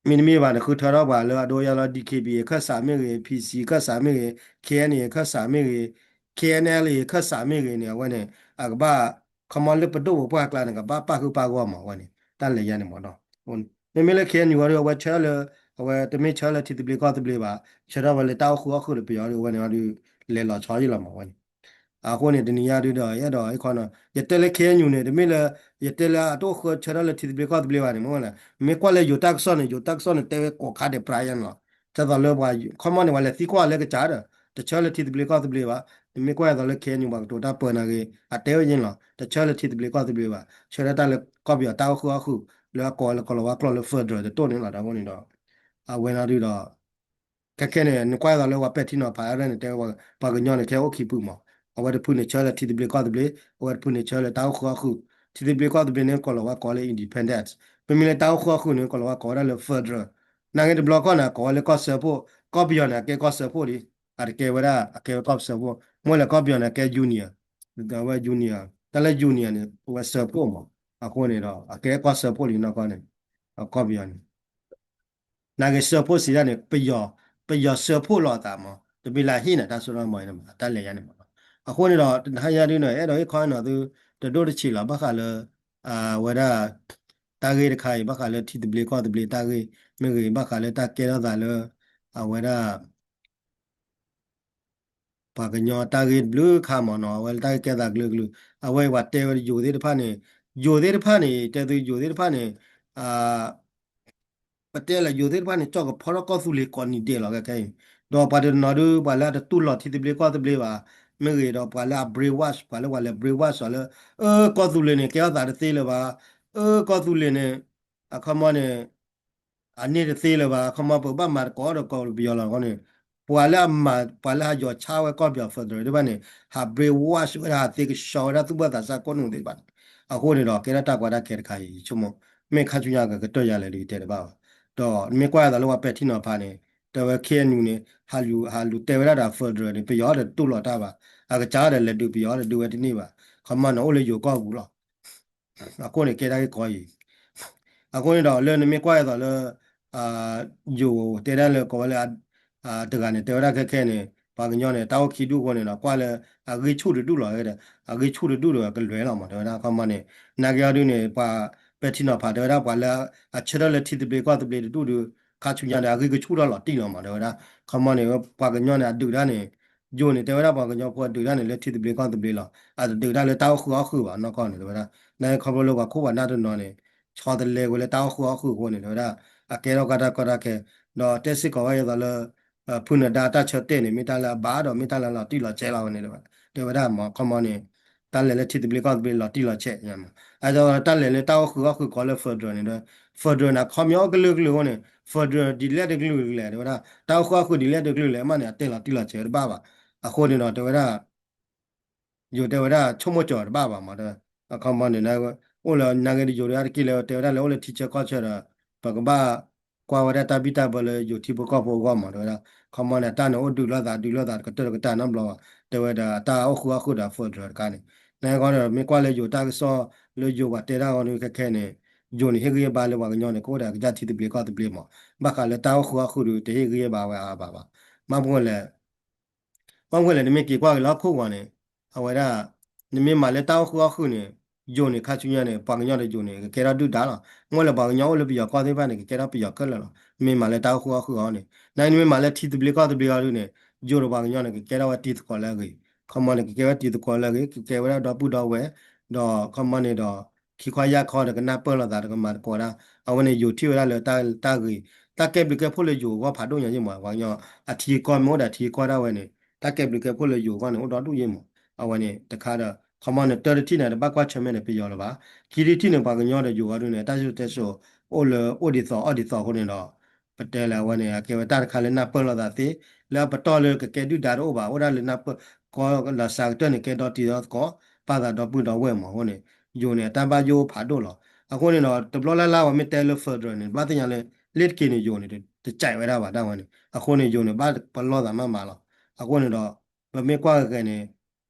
မ့တမ့ၢ်ဘၣ်န့ၣ် ဃုထၢထီၣ်ပှၤလၢအဒိယါလီၤ DKBA ခၢၣ်စးမ့ၢ်ဂ့ၤ PC ခၢၣ်စးမ့ၢ်ဂ့ၤ KNA ခၢၣ်စးမ့ၢ်ဂ့ၤ KNLA ခၢၣ်စးမ့ၢ်ဂ့ၤန့ၣ် အဝဲန့ၣ် အကဘၣ် ခီမီလၢပဒိၣ်ပပှၢ်ကျါန့ၣ် ကဘၣ်ပၣ်ဃုာ်ပၣ်ဂီၢ်မး အဝဲန့ၣ် တၢ်လဲၤယါန့ၣ်မးနီၤ မ့မ့ၢ်လၢ KNU အီၤဒီး အဝဲဆၢထၢၣ်လၢ အဝဲတမ့ၢ်ဆၢထၢၣ်လၢထံသဘျ့ကီၢ်သဘျ့ဘၣ် ဆၢထၢၣ်ဝဲလၢတၢ်အိၣ်ဃုာ်အီၣ်ဃုာ်ဒီးပယီၤဒီး အဝဲန့ၣ်အီၤဒီး လဲၤလီၤဆီယ့ၢ်လီၤမး အဝဲန့ၣ် အဃိန့ၣ် တနံၤညါဒုဒီး အဲၣ်ဒိးဟ့ၣ်ခီနီၤ ယတဲလၢ KNU န့ၣ် တမ့ၢ်လၢ ယတဲလၢအတအိၣ်ဃုာ်ဆၢထၢၣ်လၢထံသဘျ့ကီၢ်သဘျ့ဘၣ်န့ၣ် မ့ၢ်ဝဲလဲၣ် မ့ၢ်ကွၢ်လၢယိၤတၢ်ကစီၣ်န့ၣ် ယိၤတၢ်ကစီၣ်န့ၣ် တဲဝဲကိးခါဒဲးပြါယါန့ၣ်လီၤ ဒ်သိးလၢပှၤ ခီမီန့ၣ် ပှၤလဲၤသံကွၢ်လၢကစၢ်ဒီး တဆၢလၢထံသဘျ့ကီၢ်သဘျ့ဘၣ် နမ့ၢ်ကွၢ်ဒ်သိးလၢ KNU ပှၤကတိၤတၢ်ပၢနာ်ဂ့ၤ အတဲဝဲယ့ၢ်န့ၣ်လီၤ တဆၢလၢထံသဘျ့ကီၢ်သဘျ့ဘၣ် ဆၢထၢၣ်တၢ်လၢကီၢ်ပယီၤတၢ်အိၣ်ဃုာ်အီၣ်ဃုာ် လၢအကိးလၢကီၤလၤဝါကျိာ်လၢ federal တတိၢ်န့ၣ်လီၤ တၢ်အဃိန့ၣ်ဒီး အဝဲန့ၣ်ဒုဒီး ခဲခဲန့ၣ် နကွၢ်ဒ်သိးလၢပှၤပဲာ်ထံနီၤဖးအါရဲၣ်န့ၣ် တဲဝဲ ပှၤကညီန့ၣ် ခဲအိၣ်ခံဖုမး အဝဲတဖုန့ၣ်ဆၢလၢထံသဘျ့ကီၢ်သဘျ့ အဝဲတဖုန့ၣ်ဆၢလၢတၢ်အိၣ်ဃုာ်အီၣ်ဃုာ် ထံသဘျ့ကီၢ်သဘျ့န့ၣ် ကီၤလၤဝါကိးလၢ independence မ့မ့ၢ်လၢတၢ်အိၣ်ဃုာ်အီၣ်ဃုာ်န့ၣ် ကီၤလၤဝါကိးဝဲဒၣ်လၢ federal နာ်ဂ့ၤတဘျီကီၢ်န့ၣ် ကိးဝဲလၢကီၢ်စၢဖှိၣ် ကီၢ်ပယီၤန့ၣ် အကဲကီၢ်စၢဖှိၣ်လံ အတကဲဝဲဒၣ် အကဲဝဲကီၢ်စၢဖှိၣ် မ့ၢ်လၢကီၢ်ပယီၤန့ၣ် အကဲ union ဝဲ union တၢ်လၢ union န့ၣ် ဝဲစၢဖှိၣ်မး အဃိန့ၣ်ဒီး အကဲကီၢ်စၢဖှိၣ်လံနီၢ်ကီၢ်န့ၣ် ကီၢ်ပယီၤန့ၣ် နာ်ဂ့ၤစၢဖှိၣ်စံးဒၣ်န့ၣ် ပယီၤ ပယီၤစၢဖှိၣ်လီၤအသးမး တမ့ၢ်လၢဟ့ၣ်နၤတၢ်စိတၢ်ကမီၤအံၤန့ၣ်မး တၢ်လဲၤယါန့ၣ်မး အဃိန့ၣ်ဒီး တဟါညါဒုန့ၣ် အဲၣ်ဒိးဟ့ၣ်ခီဟ့ၣ်နီၤသု တဒိၣ်တဆံးလီၤ ဘၣ်ဃးလၢ အဝဲဒၣ် တၢ်ဂ့ၢ်တခါအံၤ ဘၣ်ဃးလၢထံသဘျ့ကီၢ်သဘျ့တၢ်ဂ့ၢ် မ့ၢ်ဂ့ၤ ဘၣ်ဃးလၢတၢ်ကဲထီၣ်သးလၢ အဝဲဒၣ် ပှၤကညီတၢ်ဂ့ၢ်တဘျုးခါမးနီၤ အဝဲလၢတၢ်ဂ့ၢ်ကဲသးကလုာ်ကလုာ် အဝဲပှၤတဲဝဲယိၤသ့ၣ်တဖၣ်န့ၣ် ယိၤသ့ၣ်တဖၣ်န့ၣ် တဲသုယိၤသ့ၣ်တဖၣ်န့ၣ် ပတဲလၢယိၤသ့ၣ်တဖၣ်န့ၣ် ကၠီၣ်ကဖီထီၣ်ကီၢ်သူလ့ၤကိးနံၤဒဲးလီၤ ခဲခဲအံၤ ဒီးပှၤတနီၤဒု ပှၤလၢအတတူၢ်လိာ်ထံသဘျ့ကီၢ်သဘျ့ဘၣ် မ့ၢ်ဂ့ၤဒီးပှၤလၢအ brainwash ပှၤလၢပှၤလဲၤ brainwash အီၤလၢ အၢ ကီၢ်သူလ့ၤန့ၣ် ကဲထီၣ်သးတသ့လၢၤဘၣ် အၢ ကီၢ်သူလ့ၤန့ၣ် အခီမီန့ၣ် အန့ၣ်တသ့လၢၤဘၣ် အခီမီပကဘၣ်မၤတကိးဒီးကီၢ်ပယီၤလီၤအဃိန့ၣ် ပှၤလၢအမၤ ပှၤလၢဟးယီၤဆါဝဲကီၢ်ပယီၤ federal သ့ၣ်တဖၣ်န့ၣ် ဟး brainwash ဝဲဒၣ် ဟးသ့ကဆှီဝဲဒၣ်သူၣ်ဘၣ်သးစၢ်ခိၣ်နူာ်သ့ၣ်တဖၣ်န့ၣ် အဃိန့ၣ်ဒီး ကဲထီၣ်တၢ်ကီတၢ်ခဲတခါအံၤ ယဆိကမိၣ် မ့ၢ်ခါဆူညါကကတၢၢ်ယၤလဲၣ်ဒီးယတဲတဘၣ်ဘၣ် ဒီးမ့ၢ်ကွၢ်အသးလၢပှၤပဲာ်ထံနီၤဖးန့ၣ် တဲဝဲ ခ့ၣ်အဲၣ်ယူၣ်န့ၣ် ဟးလူၤ ဟးလူၤတဲဝဲဒၣ်ဒီး federal န့ၣ် ပယီၤဒီးတူၢ်လိာ်တၢ်ဘၣ် အကစၢ်ဒီးလဲၤဒုးပယီၤဒီးဒုးဝဲတန့ၢ်ဘၣ် ခီမီန့ၣ်အိၣ်လၢယိၤကီၢ်ပူၤလီၤ အဃိန့ၣ် ကဲဒၣ်က့ၤကီအံၤ အဃိန့ၣ်ဒီးလၢနမ့ၢ်ကွၢ်အသးလၢ ယိၤတဲဒၣ်လၢကိးဝဲလၢ တဂၤန့ၣ် တဲဝဲဒၣ်ခဲခဲန့ၣ် ပှၤကညီန့ၣ် တၢ်အိၣ်ခံဒူၣ်အဃိန့ၣ်ဒီး ကွၢ်လၢ အဂံၢ်ဆူၣ်တဒူၣ်လီၤဒီး အဂံၢ်ဆူၣ်တဒူၣ်ဒီးကလွဲၤလီၤမး တဲဝဲဒၣ် ခီမီန့ၣ် နာ်က့အီၤဒုန့ၣ် ပှၤပဲာ်ထံနီၤဖးတဲဝဲဒၣ်ပှၤလၢ အဆၢထၢၣ်လၢထံသဘျ့ကီၢ်သဘျ့တဒူၣ်ဒီး ခါဆူညါဒီး အဂံၢ်ကဆူၣ်ထီၣ်လီၤတံၢ်လီၤမး တဲဝဲဒၣ် ခီမီန့ၣ် ပှၤကညီန့ၣ် အဒုးတၢ်န့ၣ် ယိၤန့ၣ် တဲဝဲဒၣ်ပှၤကညီဖိအဒုးတၢ်န့ၣ် လၢထံသဘျ့ကီၢ်သဘျ့လီၤ အတဒုးတၢ်လၢတၢ်အိၣ်ဃုာ်အီၣ်ဃုာ်ဘၣ်နီၢ်ကီၢ်န့ၣ် တဲဝဲဒၣ် နာ်က့ခီဖျိလၢပှၤခိၣ်ပှၤနၢ်တနီၤန့ၣ် ဆီတလဲကွံာ်လၢတၢ်အိၣ်ဃုာ်အီၣ်ဃုာ်အဃိန့ၣ် တဲဝဲဒၣ် အကဲထီၣ်ကီတၢ်ကီတၢ်ခဲ ဒီးတဲစ့ၢ်ကီးဝဲအသးလၢ ဖုနဒါတၢ်ဆၢတဲာ်န့ၣ် မ့ၢ်တၢ်လၢအဘၣ်ဒီး မ့ၢ်တၢ်လၢလီၤတံၢ်လီၤဆဲးလီၤဝဲန့ၣ် တဲဝဲဒၣ် မ့ၢ်ခီမီန့ၣ် တၢ်လဲၤလၢထံသဘျ့ကီၢ်သဘျ့လီၤတံၢ်လီၤဆဲး အဒိ တၢ်လဲၤလၢတၢ်အိၣ်ဃုာ်အီၣ်ဃုာ်ကီးလၢ federal န့ၣ်ဒီး federal န့ၣ် အခီပညီအိၣ်ကလုာ်ကလုာ်အဃိန့ၣ် federal ဒ်လဲၣ်တကလုာ်လဲၣ် တဲဝဲဒၣ် တၢ်အိၣ်ဃုာ်အီၣ်ဃုာ်ဒ်လဲၣ်တကလုာ်လဲၣ် အမ့ၢ်န့ၣ် အတဲလီၤတံၢ်လီၤဆဲးတဘၣ်ဘၣ် အဃိန့ၣ်ဒီး တဲဝဲဒၣ် ယိၤတဲဝဲဒၣ်ဆိကမိၣ်ကၠီၤတဘၣ်ဘၣ်မး အခီပညီန့ၣ် အိၣ်လၢနာ်က့ဒီးယိၤတဂၤတက့ၢ်လၢ တဲဝဲဒၣ်လၢအိၣ်လၢထံဆၢကီၢ်ဆၢဒီး ပကဘၣ်ကွၢ်ဝဲဒၣ်တၢ်ဘံၣ်တၢ်ဘၢလၢယိၤထံဖိကီၢ်ဖိအဂီၢ်မး တဲဝဲဒၣ် ခီမီန့ၣ် တၢ်န့ၣ်အိၣ်ဒုးလိာ်သးဒုးလိာ်သးတကတၢၢ်တကတၢၢ်နီတဘျီဘၣ် တဲဝဲဒၣ်တၢ်အိၣ်ဃုာ်အီၣ်ဃုာ်ဒီး federal တခါန့ၣ် နာ်က့ဒီး မ့ၢ်ကွၢ်လၢယိၤတၢ်ကစီၣ်လၢယိၤပှၤတဲဒၣ်အဂီၢ်ဒီးခဲခဲန့ၣ် ယိၤန့ၣ် ဟ့ၣ်ဂံၢ်ဟ့ၣ်ဘါလၢပှၤကညီန့ၣ် ကအိၣ်ဒီးအကစၢ်ထံသဘျ့ကီၢ်သဘျ့မး ဘၣ်ဃးလၢတၢ်အိၣ်ဃုာ်အီၣ်ဃုာ်ဒီး တဟ့ၣ်ဂံၢ်ဟ့ၣ်ဘါဝဲအါဘၣ်ဘၣ် ဘၣ်မနုၤလဲၣ် ဘၣ်မနုၤလဲၣ် နမ့ၢ်က့ၤကွၢ်က့ၤလၢဟီၣ်ခိၣ်ဂီၤန့ၣ် အဝဲဒၣ် နမ့ၢ်မၤလၢတၢ်အိၣ်ဃုာ်အီၣ်ဃုာ်န့ၣ် ယိၤန့ၣ် ခါဆူညါန့ၣ် ပှၤကညီဒီးယိၤန့ၣ် ကကဲထီၣ်ဒုၣ်ဒါလီၤ မ့ၢ်လၢပှၤကညီအိၣ်လၢပယီၤကီၢ်သ့ၣ်တဖၣ်န့ၣ် ကကဲထီၣ်ပယီၤခဲလၢာ်လီၤ မ့ၢ်မၤလၢတၢ်အိၣ်ဃုာ်အီၣ်ဃုာ်အီၤန့ၣ် နာ်က့နမ့ၢ်မၤလၢထံသဘျ့ကီၢ်သဘျ့အီၤဒုန့ၣ် ယိၤဒီးပှၤကညီန့ၣ် ကကဲထီၣ်ဝဲတံၤသကိးလၢအဂ့ၤ ခီမီန့ၣ် ကကဲဝဲတံၤသကိးလၢအဂ့ၤ ကကဲဝဲဒၣ်ဒီပုၢ်ဒီဝဲၢ် ဒီးခီမီန့ၣ်ဒီး ခံခွါယၢ်ခီဒီးကနၢ်ပၢၢ်လိာ်သးဒီးကမၤသကိးဒၣ် အဝဲန့ၣ်ယိၤထံၣ်ဝဲဒၣ်လၢတၢ်ဂ့ၤ တၢ်ကဲဘျုးကဲဖှိၣ်လၢယိၤအဂီၢ်ဖးဒိၣ်ညါယ့ၢ်မး ပှၤကညီ အထံအကီၢ်မ့ၢ်အိၣ်ဒီးထံအကီၢ်ဒၣ်ဝဲန့ၣ် တၢ်ကဲဘျုးကဲဖှိၣ်လၢယိၤအဂီၢ်န့ၣ် အိၣ်ဒီဒူၣ်ယ့ၢ်မး အဝဲန့ၣ်တခါဒီး ခီမီန့ၣ် တၢတထံၣ်န့ၣ် တဘၣ်ကွၢ်ဆၢၣ်မဲာ်ဒီးပယီၤလၢၤဘၣ် ခံထံၣ်တထံၣ်န့ၣ် ပှၤကညီဒီးယိၤအီၤဒုန့ၣ် တၢ်စံၣ်စိၤတဲစိၤ အိၣ်လၢအိၣ်ဒ်သိးအီၣ်ဒ်သိးအဃိန့ၣ်ဒီး ပတဲလၢအဝဲန့ၣ် အကဲဝဲတၢ်တခါလၢနၢ်ပၢၢ်လိာ်သးသ့ လၢအပတီၢ်လၢကကဲဒုၣ်ဒါတအိၣ်ဘၣ် အိၣ်ဒၣ်လၢနၢ်ပၢၢ် ကီလီၤစှၤကတၢၢ်န့ၣ် ကဲဒီတံၤဒီသကိး ပာ်သးဒီပုၢ်ဒီဝဲၢ်မးအဃိန့ၣ် ယိၤန့ၣ် အတၢ်ဘၣ်ယိၣ်ဖးဒိၣ်လီၤ အဃိန့ၣ်ဒီး တဘျီလၢ်လၢ်ပှၤမ့ၢ်တဲလၢ federal န့ၣ် ဘၣ်သ့ၣ်ညါလၢ လ့ၣ်တက့ၤန့ၣ် ယိၤန့ၣ် တကးဝဲဒၣ်ဘၣ်ဒၣ်ဝဲန့ၣ် အဃိန့ၣ် ယိၤန့ၣ် ဘၣ်ပလီၢ်သးမးမးလီၤ အဃိန့ၣ်ဒီး ပမ့ၢ်ကွၢ်ဂဲၤန့ၣ်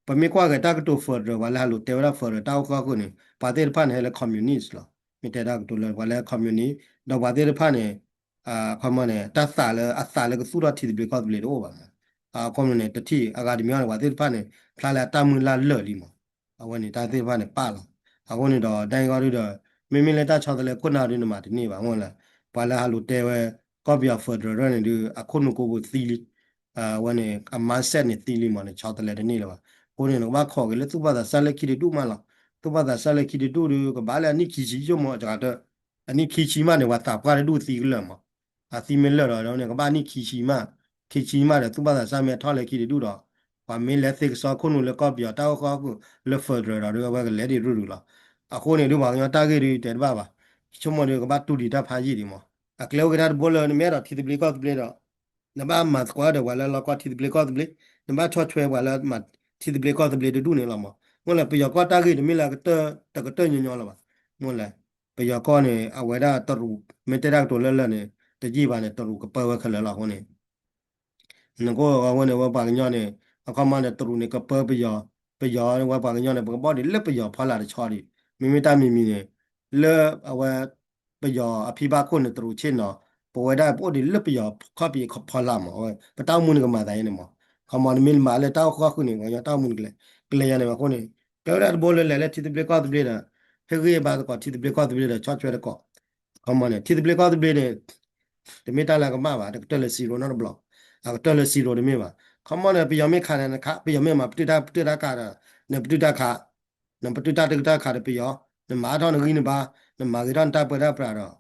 ပမ့ၢ်ကွၢ်ဂဲၤတၢ်ကတိၤ federal ပှၤလၢဟးလိာ်တဲဝဲဒၣ် federal တၢ်အိၣ်ဃုာ်အီၣ်ဃုာ်န့ၣ် ပှၤသ့ၣ်တဖၣ်န့ၣ် ဟဲလၢ communist လီၤ မ့ၢ်တဲတၢ်ကတိၤလၢပှၤလၢ communist ဒီးပှၤသ့ၣ်တဖၣ်န့ၣ် ခီမီန့ၣ် တၢ်သးလၢအသးလၢကသူၣ်ထီၣ်ထံသဘျ့ကီၢ်သဘျ့တအိၣ်ဘၣ်မး အခီမီန့ၣ် တထံၣ်အဂၤတမံၤအီၤန့ၣ် ပှၤသ့ၣ်တဖၣ်န့ၣ် ဖျါလၢအတၢ်မုၢ်လၢ်လၢာ်လံမး အဝဲန့ၣ်တၢ်သ့ၣ်တဖၣ်န့ၣ်ပာ်လီၤ အဃိန့ၣ်ဒီး ဒ်အံၤအဂီၢ်ဒုဒီး မ့မ့ၢ်လၢတၢ်ဆီတလဲခိၣ်နၢ်ဒုန့ၣ်မၤတန့ၢ်ဘၣ် မ့ၢ်လၢ ပှၤလၢဟးလိာ်တဲဝဲ ကီၢ်ပယီၤ federal န့ၣ်ဒု အခိၣ်နူာ်ကိးပူၤသံလံ အဝဲန့ၣ် အ mindset န့ၣ်သံလံမးန့ၣ် ဆီတလဲတန့ၢ်လၢၤဘၣ် အဃိန့ၣ် နကဘၣ်ခိးက့ၤလၢသူၣ်ဘၣ်သးစၢ်လၢခံတဒူၣ်မးလီၤ သူၣ်ဘၣ်သးစၢ်လၢခံတဒူၣ်ဒု ကဘၣ်လၢအနံၣ်ခံဆံယိၣ်မး တဂၤတၢၢ် အနံၣ်ခံဆံမးန့ၣ် ပှၤသးပှၢ်တဒူၣ်သံကလၢာ်မး အသံမ့ၢ်လၢာ်ဒီးန့ၣ် ကဘၣ်နံၣ်ခံဆံမး ခံဆံမးဒီး သူၣ်ဘၣ်သးစၢ်မ့ၢ်အထီၣ်လၢခံတဒူၣ်ဒီး ပှၤမ့ၢ်လဲၤသ့ကစီခိၣ်နူာ်လၢကီၢ်ပယီၤတၢ်အိၣ်ဃုာ်အီၣ်ဃုာ်လၢ federal ဒီးဒု အဝဲကလဲၤဒံးရုၢ်ရုၢ်လီၤ အဃိန့ၣ်ဒု ပှၤကညီတၢ်ဂ့ၢ်ဒုတဲတဘၣ်ဘၣ် ဆိကမိၣ်ဒုကဘၣ်တူၢ်ဒံးတၢ်ဖးယံာ်ဒံးမး အကျဲအိၣ်က့ၤတၢ်တဘိလၢနမ့ၢ်အဲၣ်ဒိးထံသဘျ့ကီၢ်သဘျ့ဒီး နဘၣ်မၤသကိးဒီးပှၤလၢလီၢ်ကီၢ်ထံသဘျ့ကီၢ်သဘျ့ နဘၣ်ဆီၣ်ထွဲပှၤလၢမၤထံသဘျ့ကီၢ်သဘျ့တဒူၣ်န့ၣ်လီၤမး မ့ၢ်လၢပယီၤကီၢ်တၢ်ဂ့ၢ်တမ့ၢ်လၢအကတၢၢ်တကတၢၢ်ညီညီလၢၤဘၣ် မ့ၢ်လၢ ပယီၤကီၢ်န့ၣ် အဝဲဒၣ်တရူး မ့ၢ်တဲတၢ်ကတိၤလၢလၢာ်န့ၣ် တယံာ်ဘၣ်န့ၣ် တရူးကပၢဝဲခဲလၢာ်လီၤအဃိန့ၣ် နကအိၣ်အဝဲန့ၣ် ဝဲပှၤကညီန့ၣ် အခီမီန့ၣ် တရူးန့ၣ်ကပၢပယီၤ ပယီၤဝဲပှၤကညီန့ၣ် ပကဘၣ်အိၣ်ဒံးလၢပယီၤဖီလာ်တဆီဒံး မ့မ့ၢ်တၢ်မံၤမံၤန့ၣ် လၢအဝဲ ပယီၤအဖံဘၣ်ခိၣ်န့ၣ် တရူးဆ့ၣ်နီၤ ပဝဲဒၣ်ပအိၣ်ဒံးလၢပယီၤခီၣ်ဖံးခီၣ်ဖီလာ်မး အဝဲ ပတၢ်အိၣ်မူန့ၣ်ကမၤသးအံၤန့ၣ်မး ခီမီနမ့ၢ်မၤလၢတၢ်အိၣ်ဃုာ်အီၣ်ဃုာ်န့ၣ် ပှၤကညီတၢ်အိၣ်မူန့ၣ်ကလဲၤ ကလဲၤယါန့ၣ်အဃိန့ၣ် ကဲဝဲဒၣ်တဘိလၢလဲၤလၢထံသဘျ့ကီၢ်သဘျ့ဒီး ဟ့ၣ်ဂံၢ်ဟ့ၣ်ဘါသကိးထံသဘျ့ကီၢ်သဘျ့ဒီး ဆီၣ်ထွဲသကိး ခီမီန့ၣ် ထံသဘျ့ကီၢ်သဘျ့န့ၣ် တမ့ၢ်တၢ်လၢအကမၣ်ဘၣ် တကတၢၢ်လၢ zero နီတဘျီ အကတၢၢ်လၢ zero တမ့ၢ်ဘၣ် ခီမီန့ၣ် ပယီၤမ့ၢ်ခးန့ၣ်နခး ပယီၤမ့ၢ်မၤပတုာ်တၢ်ပတုာ်တၢ်ခးဒီး နပတုာ်တၢ်ခး နပတုာ်တၢ်တကတၢၢ်ခးဒီးပယီၤ နမၤထီၣ်နဂံၢ်နဘါ နမၤဂ့ၤထီၣ်နတၢ်ပၢတၢ်ပြးဒီး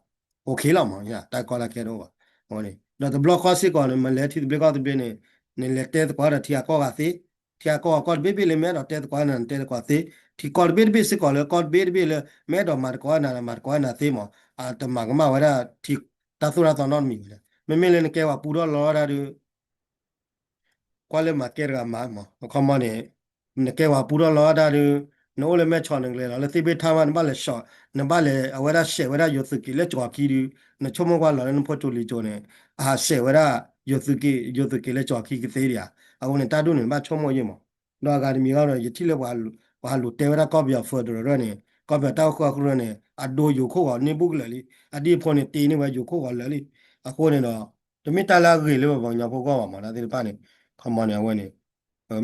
okay လီၤမး တၢ်ကီတၢ်ခဲတအိၣ်ဘၣ် အဃိန့ၣ် ဒီးတဘျီဃီစ့ၢ်ကီးန့ၣ် မ့ၢ်လဲၤထံသဘျ့ကီၢ်သဘျ့န့ၣ် နလဲၤတဲသကိးဒီးထံဂၤကီၢ်ဂၤသ့ ထံကီၢ်ကီၢ်တဘ့ၣ်ဘ့ၣ်လၢမ့ၢ်အဲၣ်ဒိးတဲသကိးနၤ နတဲသကိးသ့, ထံကီၢ်တဘ့ၣ်တဘ့ၣ်စ့ၢ်ကီးလၢကီၢ်တဘ့ၣ်တဘ့ၣ်လၢ မ့ၢ်အဲၣ်ဒိးမၤသကိးနၤ မၤသကိးနၤသ့မး, တမၤကမၣ်ဝဲဒၣ်ထံတၢ်သိၣ်တၢ်သီနီတမံၤဝဲလဲၣ်. မ့မ့ၢ်လၢနကဲဝဲပူထီၣ်လီၤဒၣ်ဒုး ကွၢ်လၢမၤကဲတဂၤမၤမး, အခီမီန့ၣ် နကဲဝဲပူထီၣ်လီၤဒၣ်ဒုး နအိၣ်လၢမဲၢ်ဆီး နကလဲၤလီၤလၢသ့ၣ်ဘ့ၣ်ထါမး နဘၣ်လဲၤဆှီ, နဘၣ်လဲၤအဝဲဒၣ်ဆဲးဝဲဒၣ်ယိၤသုးက့ၤလၢကၠီၤခံဒုး နဆိကမိၣ်ကွၢ်လီၤလၢနဖိကၠိလံၤကၠိန့ၣ် အဟးဆဲးဝဲဒၣ် ယိၤသုးက့ၤ ယိၤသုးက့ၤလၢကၠီၤခံကသ့ဒံးဧါ. အဃိန့ၣ် တၢ်ဒ်န့ၣ် နဘၣ်ဆိကမိၣ်ယဲၢ်မး. ဒီးအဂၤတမံၤဃီဒီး ယထံၣ်လၢ ပှၤဟးလူၤတဲဝဲဒၣ်ကီၢ်ပယီၤ federal န့ၣ် ကီၢ်ပယီၤတၢ်အိၣ်ဃုာ်အီၣ်ဃုာ်န့ၣ် အဒိယိၤခိၣ်ဂီၤန့ၢ်ဘူၣ်ကလၢာ်လံ, အဒံၣ်ဖိန့ၣ်တ့န့ၢ်ဝဲယိၤခိၣ်ဂီၤလၢာ်လံ. အဃိန့ၣ်ဒီး တမ့ၢ်တၢ်လၢအဂ့ၤလၢပှၤကညီဖိဂီၢ်ဘၣ်မး တၢ်သ့ၣ်တဖၣ်န့ၣ်, အခီမီန့ၣ် အဝဲန့ၣ်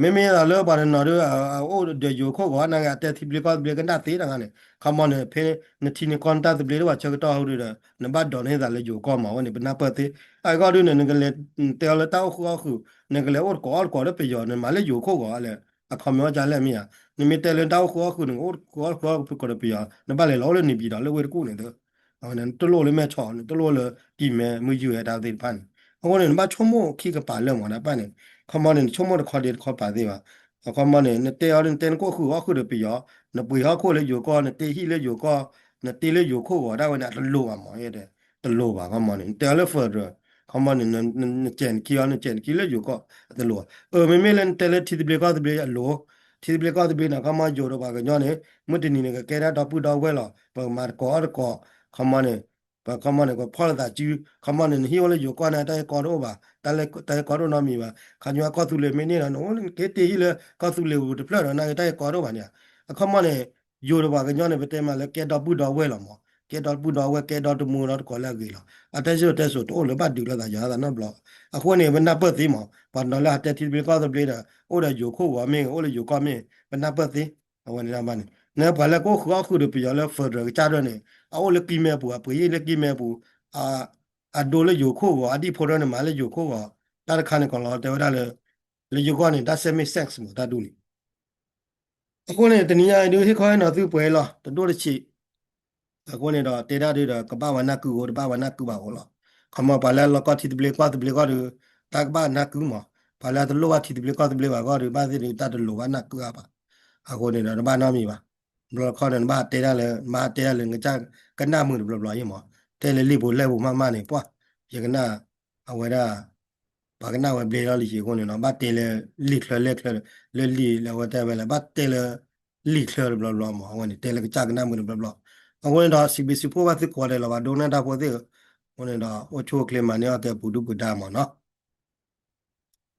မ့မ့ၢ်လၢပှၤတနီၤဒီး အအိၣ်ဒီးယိၤခိၣ်ဂီၤနာ်က့ အတဲထံသဘျ့ကီၢ်သဘျ့ကနၣ်သ့တဂၤန့ၣ် အခီမီန့ၣ် ဖဲနထံနကီၢ်နတၢ်သဘျ့တဘၣ်ဆၢကတီၢ်ဟူဒီး နဘၣ်ဒိးန့ၢ်သးလၢယိၤကီၢ်မး အဝဲန့ၣ် ပနၢ်ပၢၢ်သ့. အဂီၢ်ဒုးန့ၣ် နကလဲၤတဲအီၤလၢတၢ်အိၣ်ဃုာ်အီၣ်ဃုာ် နကလဲၤအိၣ်တကိးအီၣ်တကိးလၢပယီၤ နမၤလၢယိၤခိၣ်ဂီၤလဲၣ်, အခီမီကလဲၣ်မ့ၢ်ဧါ. နမ့ၢ်တဲလၢတၢ်အိၣ်ဃုာ်အီၣ်ဃုာ် နကအိၣ်တကိးအီၣ်တကိးပယီၤ နဘၣ်လဲၤလီၤအိၣ်လၢန့ၣ်ပၠံၤဒီးလၢဝ့ၢ်တကူၣ်န့ၣ် နတလိၣ်လၢမဲၢ်ဆီး နတလိၣ်လၢကံၢ်မဲ မုၢ်ယုၢ်ဝဲတၢ်သ့ၣ်တဖၣ်န့ၣ်. အဃိန့ၣ် နဘၣ်ဆိကမိၣ်ခံကပၤလၢမး တၢ်တဖၣ်န့ၣ်, အခီမီန့ၣ် နဆိကမိၣ်တခီဒ့တခီပာ်သ့ဘၣ်. အခီမီန့ၣ် နတဲအီၤ နတဲနကအိၣ်ဃုာ်အီၣ်ဃုာ်ဒီးပယီၤ, နပှ့ၤဟီၣ်ခိၣ်လၢယိၤကီၢ် နတ့ဟံၣ်လၢယိၤကီၢ် နတ့လၢယိၤခိၣ်ဂီၤဒၣ်ဝဲန့ၣ် အတလိၤဘၣ်မး, တလိၤဘၣ် အခီမီန့ၣ် နတဲအီၤလၢ federal အခီမီန့ၣ် နကဲးနခံအီၤ နကဲးနခံလၢယိၤကီၢ် အတလိၤဘၣ်. အၢ မ့မ့ၢ်လၢနတဲလၢထံသဘျ့ကီၢ်သဘျ့အလိၤ, ထံသဘျ့ကီၢ်သဘျ့န့ၣ် အခီမီယိၤဒီးပှၤကညီန့ၣ် မုၢ်တနံၤန့ၣ် ကကဲဒၣ်ဒီပုၢ်ဒီဝဲၢ်လီၤ, ပကမၤတကိးအီၣ်တကိး, အခီမီန့ၣ် ပခီမီန့ၣ် ပဖီၣ်လိာ်သးစု, အခီမီန့ၣ် နဟံၣ်အိၣ်လၢယိၤကီၢ်န့ၣ် တၢ်ဂ့ၢ်ကီတအိၣ်ဘၣ်, တၢ်ဂ့ၢ်ကီတအိၣ်နီတမံၤဘၣ်. ခီညါကီၢ်သူလ့ၤမ့ၢ်န့ၢ်ဒီး နအိၣ်က့ၤတ့ဟံၣ်လၢကီၢ်သူလ့ၤပူၤတဖျၢၣ်ဒီး နာ်က့တၢ်ဂ့ၢ်ကီတအိၣ်ဘၣ်န့ၣ်ဧါ. အခီမီန့ၣ် ယိၤဒီးပှၤကညီန့ၣ် ပတဲမးလၢကဲဒီပုၢ်ဒီဝဲၢ်လီၤမး, ကဲဒီပုၢ်ဒီဝဲၢ် ကဲဒီတမူဒီတကိးလၢအဂ့ၤလီၤ. အတၢ်စံၣ်စိၤတဲစိၤတအိၣ်လၢဘၣ်ဒုးလိာ်သးယၤသးနီတဘျီ. အဃိန့ၣ် ပနၢ်ပၢၢ်သ့မး, ပှၤတနီၤလၢဟးတဲထံသဘျ့ကီၢ်သဘျ့ဒီး အိၣ်ဒီးယိၤခိၣ်ဂီၤမ့ၢ်ဂ့ၤ အိၣ်လၢယိၤကီၢ်မ့ၢ်ဂ့ၤ ပနၢ်ပၢၢ်သ့. အဝဲန့ၣ်ဘၣ်န့ၣ် နပှၤလၢကအိၣ်ဃုာ်အီၣ်ဃုာ်ဒီးပယီၤလၢ federal ကစၢ်ဒၢန့ၣ် အအိၣ်လၢကံၢ်မဲပူၤ အပှ့ၤဟံၣ်လၢကံၢ်မဲပူၤ, အဒိလၢယိၤခိၣ်ဂီၤ အဒံၣ်ဖိဒၢန့ၣ် မၤလၢယိၤခိၣ်ဂီၤ, တၢ်တခါန့ၣ် ကီၤလီၤတဲဝဲဒၣ်လၢ လၢယိၤကီၢ်န့ၣ် တၢ်စဲမ့ၢ် sex မး တၢ်ဒ်န့ၣ်. အဃိန့ၣ် တနံၤညါအံၤဒုး ဟ့ၣ်ခီဟ့ၣ်နီၤသုပှဲၤလီၤ တဒိၣ်တဆံး. အဃိန့ၣ်ဒီး တဲဒၣ်ဒုးဒီး ကဘၣ်ဝဲနၢ်ကုၢ်ဧိၤ တဘၣ်ဝဲနၢ်ကုၢ်ဘၣ်ဧိၤလီၤ. ခီမီ ပှၤလၢလီၢ်ကီၢ်ထံသဘျ့ကီၢ်သဘျ့ဂီၢ်ဒုး တၢ်ကဘၣ်နၢ်ကုၢ်မး, ပှၤလၢတလိၣ်ဘၣ်ထံသဘျ့ကီၢ်သဘျ့ဘၣ်ဂီၢ်ဒုး ဘၣ်သ့ၣ်ဒုး တၢ်တလိၤဘၣ်နၢ်ကုၢ်အါဘၣ်. အဃိန့ၣ်ဒီး တဘၣ်နီတမံၤဘၣ်. ဘျီတခီန့ၣ် နဘၣ်တဲဒၣ်လၢ နဘၣ်တဲဒၣ်လၢနကစၢ်ကနၣ်မုာ်တဘျီဘျီအံၤမး, တဲလၢလံာ်ပူၤလဲၢ်ပူၤမးမးန့ၣ် ပှၢ် ယကနၣ် အဝဲဒၣ် ပှၤကနၣ်ဝဲဘျ့လီၤလံယံၤအဃိန့ၣ်ဒီး ဘၣ်တဲလၢလံာ်ချၢလဲၢ်ချၢ လၢလံာ်လၢအဝဲတဲဝဲလၢ ဘၣ်တဲလၢလံာ်ချၢတဘျီဘျီမး, အဝဲန့ၣ် တဲလၢကစၢ်ကနၣ်မုာ်တဘျီဘျီ. အဃိန့ၣ်ဒီး စံးဘျုးစံးဖှိၣ်ဘၣ်သုကိးဂၤဒဲးလီၤ ပှၤဒိကနၣ်တၢ်ဖိသ့ၣ်ဧၢ, အဃိန့ၣ်ဒီး အိၣ်ဆူၣ်အိၣ်ချ့မၤန့ၢ်အီၣ်ကဲပူၤဒုၣ်ပူၤဒါမးနီၤ.